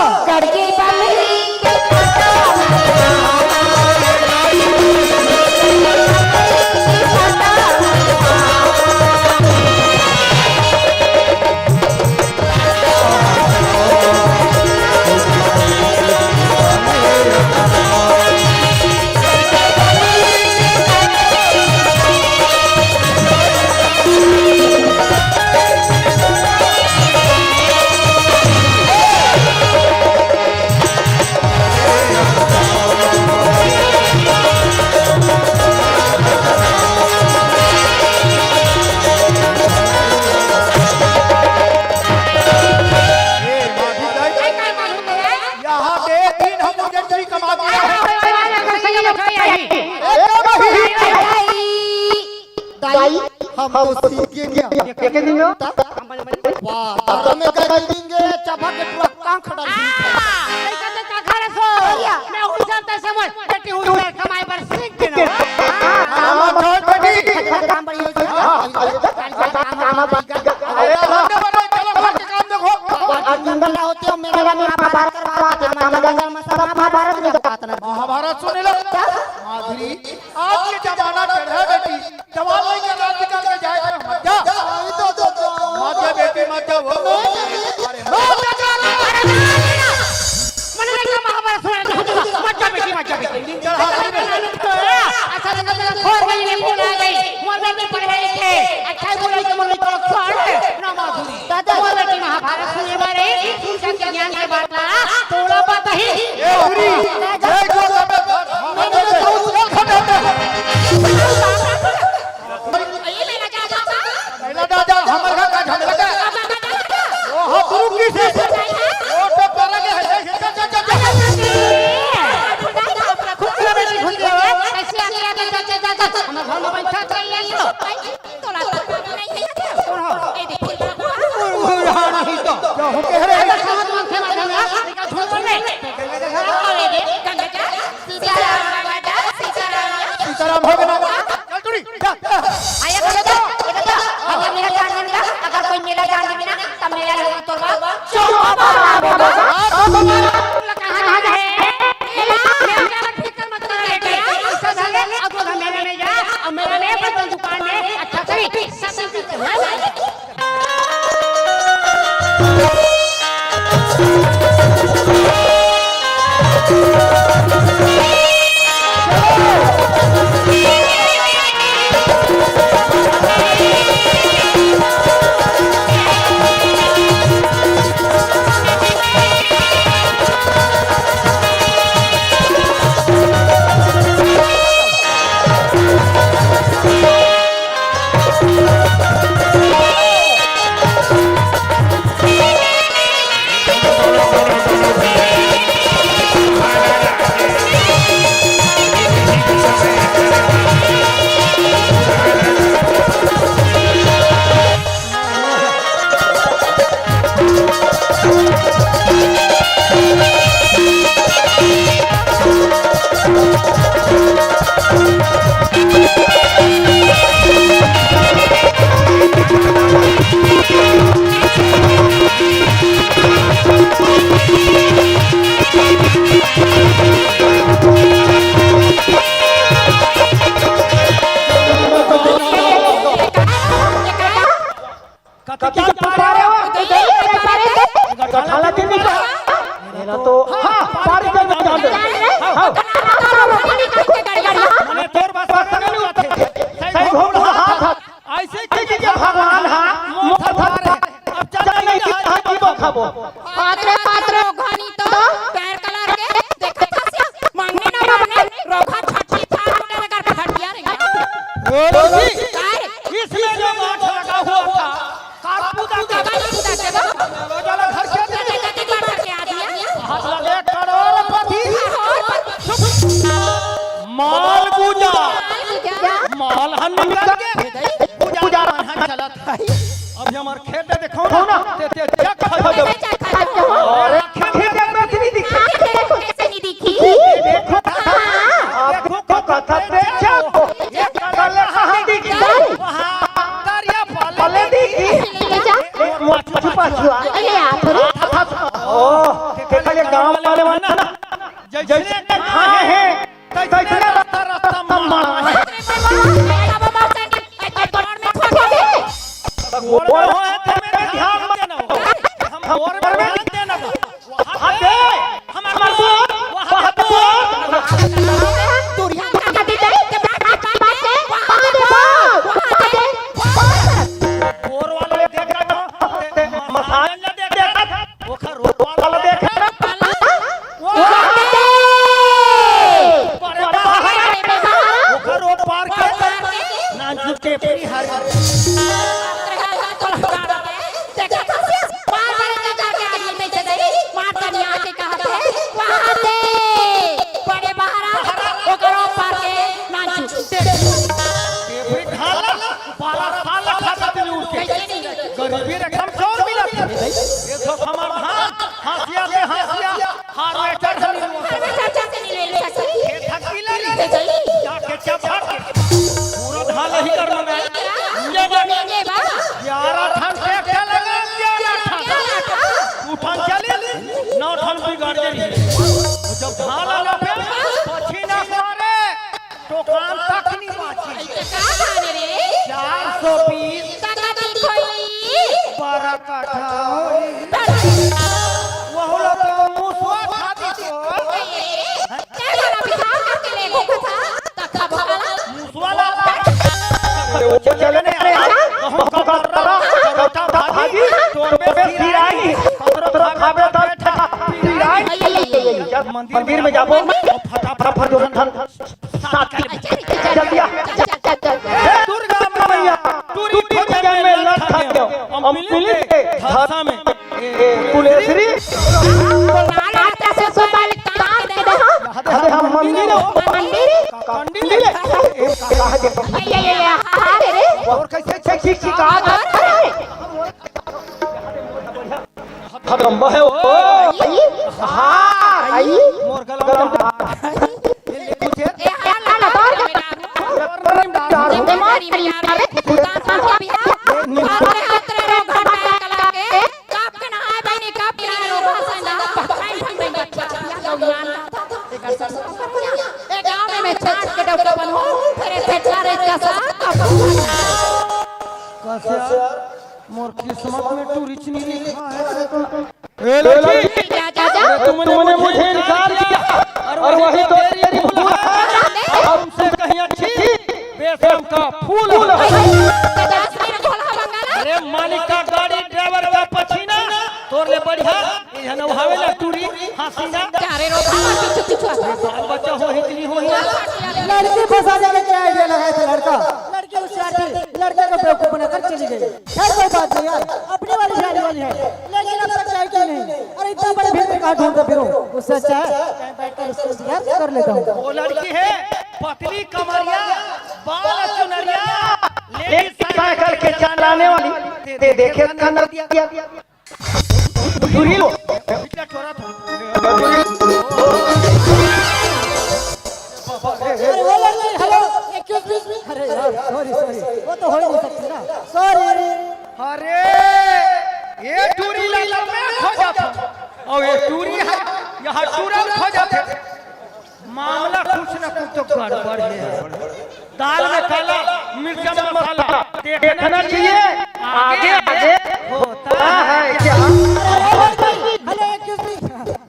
ए, माधुरी दाई, यहाँ के दिन हम उजर कमा के आए हैं। ए, क्या भाई? दाई, हम तो सीख गए। एक दिन में? वाह, तो मैं कह देंगे, चबा के पूरा कांख डाल दी। कैसे तो चखा रहे सो? मैं हूँ जानता समझ, बेटी हूँ, मैं कमाई पर सीख के ना। हाँ, हाँ, छोड़ बेटी। काम बढ़िया हो गया। हाँ, हाँ, हाँ, हाँ, हाँ। अरे, आराम से बनो, चलो, घर के काम देखो। और जिंदा होते हो, मेरा महाभारत करवा देते, हमारा जंगल में सब महाभारत में जाता ना। महाभारत सुन लो। क्या? माधुरी, आज ये जमाना चढ़ा बेटी, जवान लइका रात निकाल के जाए तो मत जा। मत जा बेटी, मत जा, वो। अरे, मत जा, जा, जा। अरे, ना, ना, ना। मने लइका महाभारत सुना रहे थे, मत जा बेटी, मत जा बेटी। चढ़ा बेटी। अच्छा लगा, तेरा फोन में ये फोन आ गई। मोर बेटी पढ़ रही थे। अच्छा ही बोला कि मोर लइका छोड़। ना माधुरी। दादा। मोर बेटी महाभारत सुने बारे, सुन के ज्ञान के बात ला, तोड़ा बात ही। ए, उरी, जय जो बाबा, हम तो बहुत खतरनाक। ये मेरा दादा था। मेरा दादा, हमर घर का झगड़ा था। वो हो गुरु की से। वो तो पर के है। चल, चल, चल, चल। दादा, अपना खुद को बेटी भूल गए। ऐसे आके आके चल, चल, चल, चल। हमर घर में बैठा चल, ले लो। तोला तो नहीं है क्या? कौन हो? ए, देख, फूल बड़ा हुआ। फूल यहाँ नहीं तो। क्या हो कह रहे हैं? अरे, साथ में थे, मैं गंगा, निकल, झूठ बोल रहे। अरे, देख, गंगा जा, सीताराम, गंगा जा, सीताराम। सीताराम हो गया। चल, टूरी, जा, जा। आया, गंगा जा, गंगा जा। अगर मेरा जान नहीं मिला, अगर कोई मेरा जान नहीं मिला, तब मेरा लोग तोड़वा, चौपा मार दूंगा। हाँ, तो मार। कहाँ है? मेरा, मेरा फिक्र मत कर बेटे। ऐसा धन है, अब वो मेरे में जा, और मेरा में बर्तन दुकान में अच्छा सही, सब चीज़ है। अइसे कहि के भगवान हा मोर थरवारे। अब चल नहीं कि कहाँ जीबो खाबो। पात्र, पात्र, घनी तो पैर कलर के देखत हस, मांगने ना मांगने, रोखा छठी थार उठे कर फटिया रे। ओ रोजी, काय रे? इसमें जो गांठ लगा हुआ था, कारपूदा का गांठ लगा। चलो घर के अंदर। हाथ लगे करोड़पति। माल गुजा। माल गुजा। माल हन निकल के। गुजा मन ह चलत है। अब हमर खेत देखो ना, ते, ते चेक खा दो। अरे, खेत में से नहीं दिखी। कैसे नहीं दिखी? देखो, देखो, कथा पे चेक। ये कल कहाँ दिखी? वहाँ करिया पाले दिखी। एक मोर पछुआ छुआ। अरे, आप रे। ओ, देखा ये गांव वाले मन ना, जैसे खाए हैं, तैसने रास्ता, रास्ता मार। गोड़ में हो है, तो मेरे ध्यान मत देना हो। हम गोड़ में ध्यान देना हो। वहाँ पे, हमारे को, वहाँ पे। गोड़ वाले देख रहे हो, मसान देख रहे हो। ओखर रोड पार वाला देख। ओखर रोड पार के नानचुक टेपरी हर। टेपरी ढाला, बारह साल खाता तेरी उठ के। गरीबी रेखा में चोर मिलत हे। ये तो हमार धान, हंसिया से हंसिया, हार्वेस्टर से नहीं ले सकते। खेत हकी ले ले। जाके चपक के। पूरा धान ही कर लो मैं। ये बा। ग्यारह ठन ट्रैक्टर लगा, ग्यारह ठन। दू ठन चली, नौ ठन बिगड़ गई। जब धान लगा पे, पछी ना मारे। टोकान तक नहीं बाची। का धान रे? चार सौ बीस। तका दिखोई। बारह काठा होई। वहुला तो मुसवा खा दी तो। ते वाला बिहार करके ले घूमत था। तका भला। मुसवा ला। अरे वो चले ने आया। कहूं का कतरा, कतरा भाजी, तोर पे सिराई। कतरा खाबे तब सिराई। मंदिर में जाबो। फटाफट जो धन साथ के जल्दी आ। दुर्गा मैया, टूरी टूरी जन में लट खा गयो। हम मिले के धासा में। ए, कुलेश्री। अरे हम मंदिर हो। मंदिर? कंडी ले। ए, कहा के? ये, ये, ये, ये, हाँ, रे, रे। और कैसे, कैसे, कैसे, कहा? अरे, अरे। खतरम्बा है वो। आई? हाँ, आई? मोर गला में हार। ये ले तुझे। ए, हाल लगा, तोर के। तोर नहीं डाल। ए, मार, मार, मार। कब के नहाए बहिनी, कब के नहाए रो भाषा ना, पकाई ढंग में बच्चा, या लोग मान रहा था। एकर सब सब कर दिया। ए गाँव में मैं चाट के डौका बनूं, फिर ऐसे चारे का साथ। कसे मोर किस्मत में टूरी चनी लिखा है। ए लड़की, क्या चाचा? अरे तुमने मुझे इनकार किया और वही तो तेरी भूल है। अब तुमसे कहीं अच्छी बेशरम का फूल है। पचास में भोला बंगाला। अरे मालिक का गाड़ी ड्राइवर का पसीना, तोर ले बढ़िया ये नहावे ला टूरी हसीना। चारे रो भावा पीछू पीछू। बाल बच्चा हो ही कि नहीं हो ही। लड़की फंसाने में क्या आइडिया लगाया था लड़का? लड़की होशियार थी, लड़के को बेवकूफ बनाकर चली गई। खैर कोई बात नहीं यार, अपनी वाली जाने वाली है, लेकिन अब तक आई क्यों नहीं? अरे इतना बड़ी भीड़ में कहाँ ढूंढता फिरूं? उससे अच्छा है बैठ कर उसको इंतजार कर लेता हूँ। वो लड़की है पतली कमरिया, बाल चुनरिया, लेडीज साइकिल के चलाने वाली। ते देखे का नदिया। दूरी लो। अरे वो लड़की, हेलो, एक्सक्यूज मी। अरे यार, सॉरी, सॉरी, वो तो हो ही नहीं सकती ना। सॉरी। अरे, ये टूरी ला लम्बे खो जाता। और ये टूरी है, यहाँ टूरा खो जाते। मामला कुछ ना कुछ तो गड़बड़ है। दाल में काला, मिर्चा में मसाला, देखना चाहिए, आगे, आगे होता है क्या? Hello, excuse me.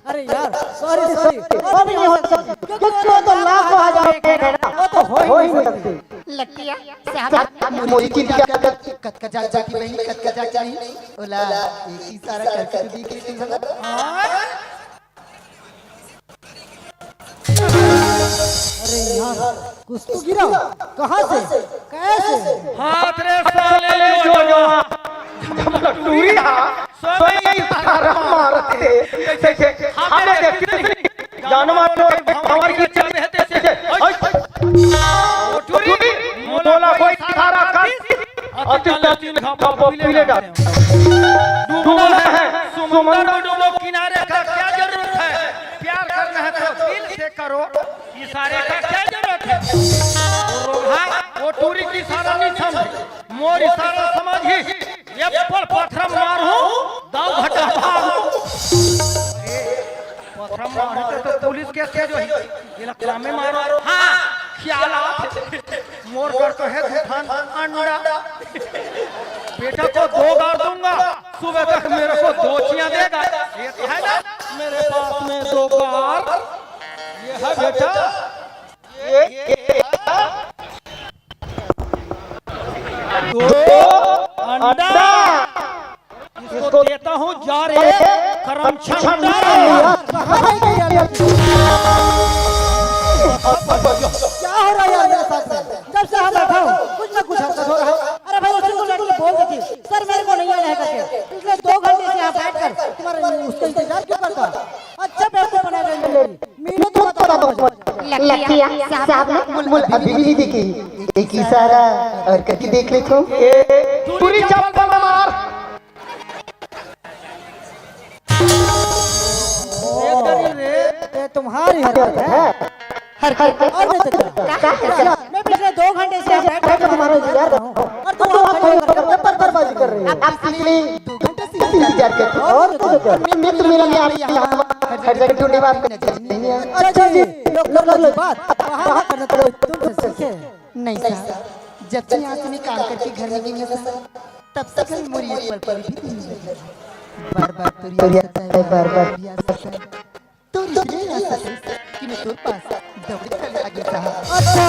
अरे यार, सॉरी, सॉरी, वो भी नहीं हो सकती, क्योंकि वो तो लाखों हजारों के है ना, वो तो हो ही नहीं सकती। लकिया साहब, मोरी की क्या कत-, कतका जात जाति बहिनी, कतका जात नहीं, ओला एक इशारा करके तो देख लेते हैं। अरे यार, कुछ तो गिरा। कहाँ से? कैसे? हाथ रे साले, जो जो। टूरी हा, सोई सारा मारते। जैसे हमें देखते नहीं। जानवर और भंवर की चल रहे थे। ओ टूरी, बोला कोई सारा कर। अति तीन खा पीले डाल। डूबना है, समुंदर में डूबो, किनारे का क्या जरूरत है? प्यार करना है तो दिल से करो, इशारे का क्या जरूरत है? वो रोगहा, वो टूरी की इशारा नहीं समझे, मोर इशारा समझी। ये पल पत्थर मारू, दाव घटा भागू। पत्थर मारू तो, तो पुलिस केस के जो है, ये लकड़ा में मारो। हाँ, ख्याल आत है। मोर घर तो है दो ठन अंडा। बेटा को दो गार दूंगा, सुबह तक मेरे को दो चियां देगा। ये तो है ना, मेरे पास में दो गार। ये है बेटा, ये, ये है दो अंडा। इसको देता हूँ जा रे करम छंडा। कहाँ रह गई यार लड़की? क्या हो रहा है यार मेरे साथ में? जब से यहाँ बैठा हूँ, कुछ ना कुछ हरकत हो रहा है। अरे भाई, उसको लड़की बोल देती, "सर, मेरे को नहीं आना है," करके। पिछले दो घंटे से यहाँ बैठकर तुम्हारा, उसका इंतजार क्यों करता? अच्छा बेवकूफ बना रहे हैं। मिलो तो बताओ। लकिया साहब ने मुल अभी भी नहीं देखी। एक इशारा और करके देख लेता हूँ। पूरी चप्पल मार। ये तुम्हारी हरकत है। हरकत। और नहीं तो क्या? मैं पिछले दो घंटे से यहाँ बैठ कर तुम्हारा इंतजार कर रहा हूँ। और तुम वहाँ खड़े होकर पेपर बर्बादी कर रहे हो। आप इसलिए दो घंटे से इंतजार करते हो। और नहीं तो क्या? मित्र मिलन में आप यहाँ हर जगह ढूंढे बात नहीं है। अच्छा जी, लोग, लोग, लोग, बात वहाँ करना तो तुमसे सीखे। नहीं सर, जब से यहाँ से मैं काम करके घर में गई हूँ सर, तब से कल मोरी एक पल पर भी नहीं लगी। बार बार तोरी याद सताए, बार बार तोरी याद सताए। तोरी इसलिए याद सताए कि मैं तोर पास दौड़े चले आ गया साहब। अच्छा,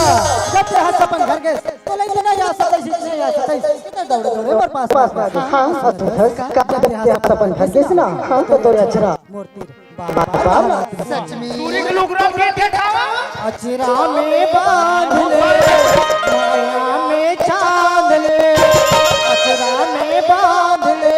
जब से यहाँ से अपन घर गए, तो लेकिन ना याद सताई, इतने याद सताई, कितने दौड़े दौड़े मोर पास, पास, पास। हाँ, हाँ, हाँ, जब यहाँ से अपन घर गए ना, हाँ, तो तोरे अचरा मोर तीर बाबा, सच में। टूरी के लुगरा के देखावा। अचरा में बांध ले, माया में चांद ले, अचरा में बांध ले।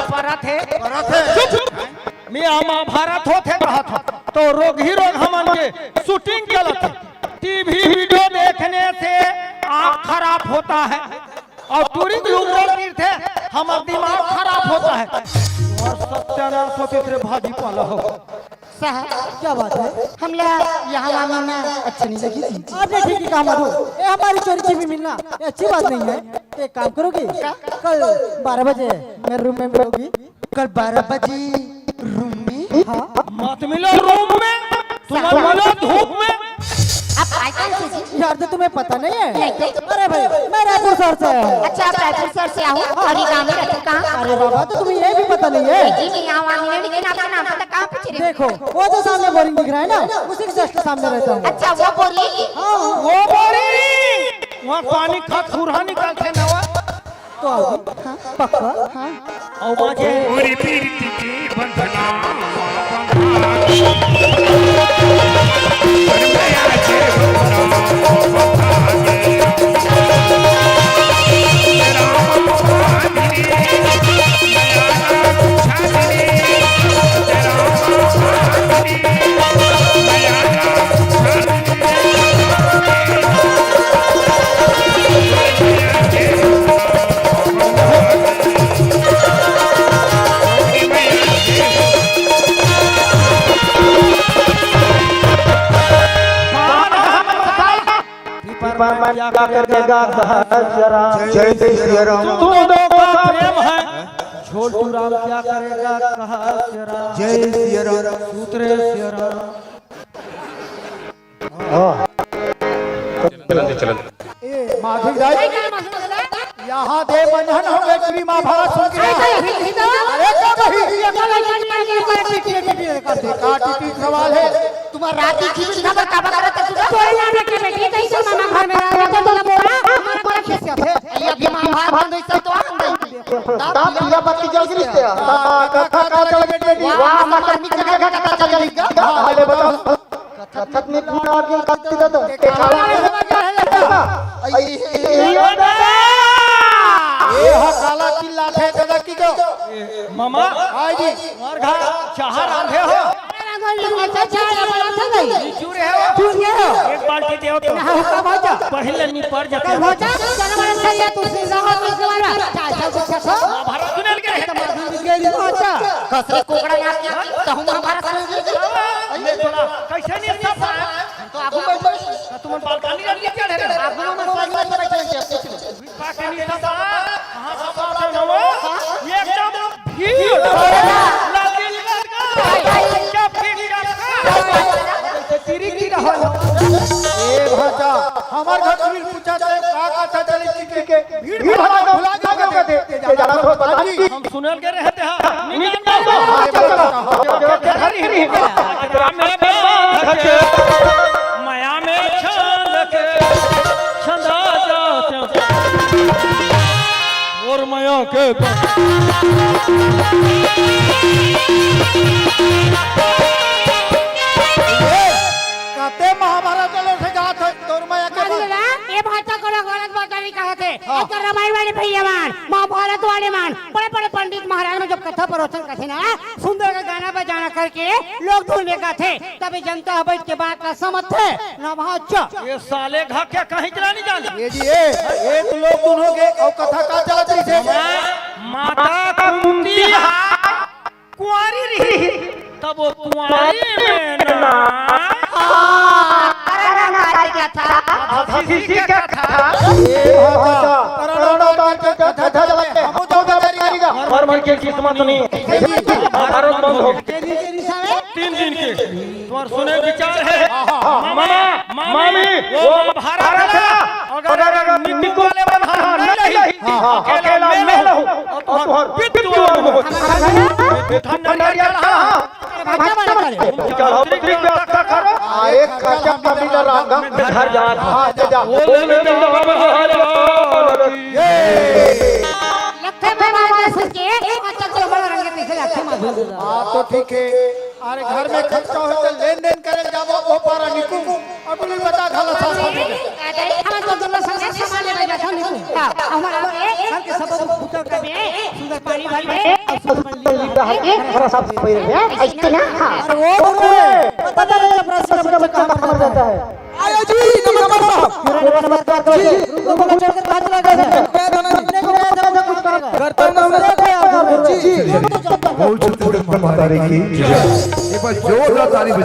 परत हे। परत हे। चुप। मैं महाभारत होथे कहत हूँ, तो रोगही रोग हमन के shooting चलत हे। टीवी वीडियो देखने से आँख खराब होता है और टूरिंग लूमड़े गिरथे, हमर दिमाग खराब होता है। और सत्यानाश होते तेरे भाजी पाला हो। साहब, क्या बात है? हमला यहाँ वहाँ मिलना अच्छा नहीं लगी जी। आपने ठीक ही कहा मधु, ये हमारी चोरी छिपी मिलना ये अच्छी बात नहीं है। एक काम करोगे, कल बारह बजे मेरे रूम में मिलोगी। कल बारह बजे रूम में? हाँ। मत मिलो रूम में, तुम मिलो धूप में। आप आए कौन से जी? यार, तो तुम्हें पता नहीं है? नहीं तो। अरे भाई, मैं रायपुर शहर से आया हूँ। अच्छा, आप रायपुर शहर से आओ और ये गाँव में रहते कहाँ? अरे बाबा, तो तुम्हें ये भी पता नहीं है? जी, मैं यहाँ वहाँ मिले, लेकिन आपका नाम पता कहाँ पूछ रहे हो? देखो, वो जो सामने बोरिंग दिख रहा है ना, उसी के just सामने रहता हूँ। अच्छा, वो बोरिंग? हाँ, वो बोरिंग। वहाँ पानी का खुरहा निकालते ना वो। तो आओगी? हाँ, पक्का? हाँ। और बाजे। पूरी पीरिति के बंधना बंधा। पीपर मन क्या करेगा, कहा सिया राम। जय जय सिया राम। तू दो का प्रेम है। झोलटू राम क्या करेगा, कहा सिया राम। जय सिया राम। सूत्रे सिया राम। हाँ। चलन दे, चलन दे। ए, माधुरी दाई, यहाँ दे मंझन हो गए, पूरी महाभारत सुन के। अरे क्या कही? ये क्या लड़की की लड़की की लड़की की लड़की की लड़की का टीटी सवाल है। तुम्हारा रात की खिचड़ी खबर का बकरा था तुझे? कोई ना रखे बेटी, तो इसे मामा घर में रहा, तो तुम बोला, हमारा बड़ा खिसिया थे। ये अभी महाभारत बंद हुई, सब तो आ गई। ता पीला बत्ती जल गई रिश्ते। ता कथा का चल बेटी। वाह, मामा निकल गया, कथा चल गई। हाँ, ले बताओ। कथक में पूरा आगे करते दादा। ये काला ये ये ये ये ये हो काला चिल्ला थे दादा की जो। मामा, हाँ जी। मार खा, चाह रांधे हो। अच्छा, चाह बना था नहीं। चूरे हो। चूरे हो। एक बाल्टी दे तो। ना होता भाजा। पहले निपर जाते। भाजा, चलो बड़ा सही है, तू सीधा हो, तू सीधा हो। चाह, चाह, चाह, चाह। महाभारत सुने के। तो महाभारत सुने के। अच्छा। कसरे कोकड़ा यार, तहु महाभारत सुने के। ले थोड़ा, कैसे नहीं सब? तो आगू बैठ। तो तुम बालकनी लग गया क्या रे? आगू में साइड में बैठ रहे हैं, पूछ लो। बालकनी सब। कहाँ सब बात है ना वो? एकदम भीड़। लगी लगा। क्या भीड़ क्या? जैसे तिरी की रहो। ए भाजा, हमार घर में पूछा जाए, का का था चले ठीक है। भीड़ भीड़ भड़ाका भुला जाओगे। ते जाना तो पता नहीं। हम सुनल के रहते हैं। निकल जाओ। तेरा में बांध के, माया में छांद के, छंदा जाते हैं। और माया के कते महाभारत चले से जात है, तोर माया के बांध। ये भाषा को लोग गलत बात नहीं कहते। हाँ। एक तो रामायण वाले भैया मान, महाभारत वाले मान, बड़े-बड़े पंडित महाराज में जब कथा प्रवचन करथे ना, सुंदर का गाना बजाना करके लोग धुन में गाथे, तभी जनता ह बैठ के बात ला समझथे, ना भाव च। ये साले घा क्या कहीं चला नहीं जाने। ये जी, ए, एक लोग धुन हो गए, और कथा का चलत रही थे? माता कुंती हा कुंवारी रही, तब वो कुंवारी में ना। हाँ, अरे ना, ना, क्या था? अब किसी क्या था? ए, हाँ, हाँ, हाँ। करोड़ों का, का, का, का, का, हम तो बता रही है। हमार मन के किस्मत नहीं। हमार मन हो। तीन दिन के। तुम्हार सुने विचार है। मामा, मामी, वो भारत है। अगर निकू वाले मन हम नहीं रही, हाँ, हाँ। अकेला मैं रहूं, और तुम्हार पितुआ हो। ठंडा चढ़ा। चढ़ो, पृथ्वी व्यवस्था करो। अरे, खर्चा पानी का राम का घर जा। हाँ, जा, जा। बोले राम हरे लाल की। ये। लगथे मैं मार दे सके, अच्छा, चलो, बड़ा रंगे पीछे लगथे मार दे। हाँ, तो ठीक है। अरे, घर में खर्चा हो तो लेन देन करे जाबो, ओ पारा निकू। अब नहीं बता, खाला सास। हम तो दोनों संगे सामान लेवे जाथन निकू। हमारा घर के सब कुछ पूजा करके सुंदर पानी भर में और सब थोड़ा साफ सफाई रखे हैं। ऐसे ना, हाँ। और वो पता नहीं चपरासी का बच्चा कहाँ मर जाता है। आया जी, नमस्कार साहब। नमस्कार, नमस्कार। जी। रुको, बोला, छोड़कर कहाँ चला गया था? गया था ना जी। अपने को क्या था, कुछ काम है? करता हूँ ना सर। जी, जी, जी। बोल सकते हो, माता दी की। एक बार जोरदार ताली बजाओ।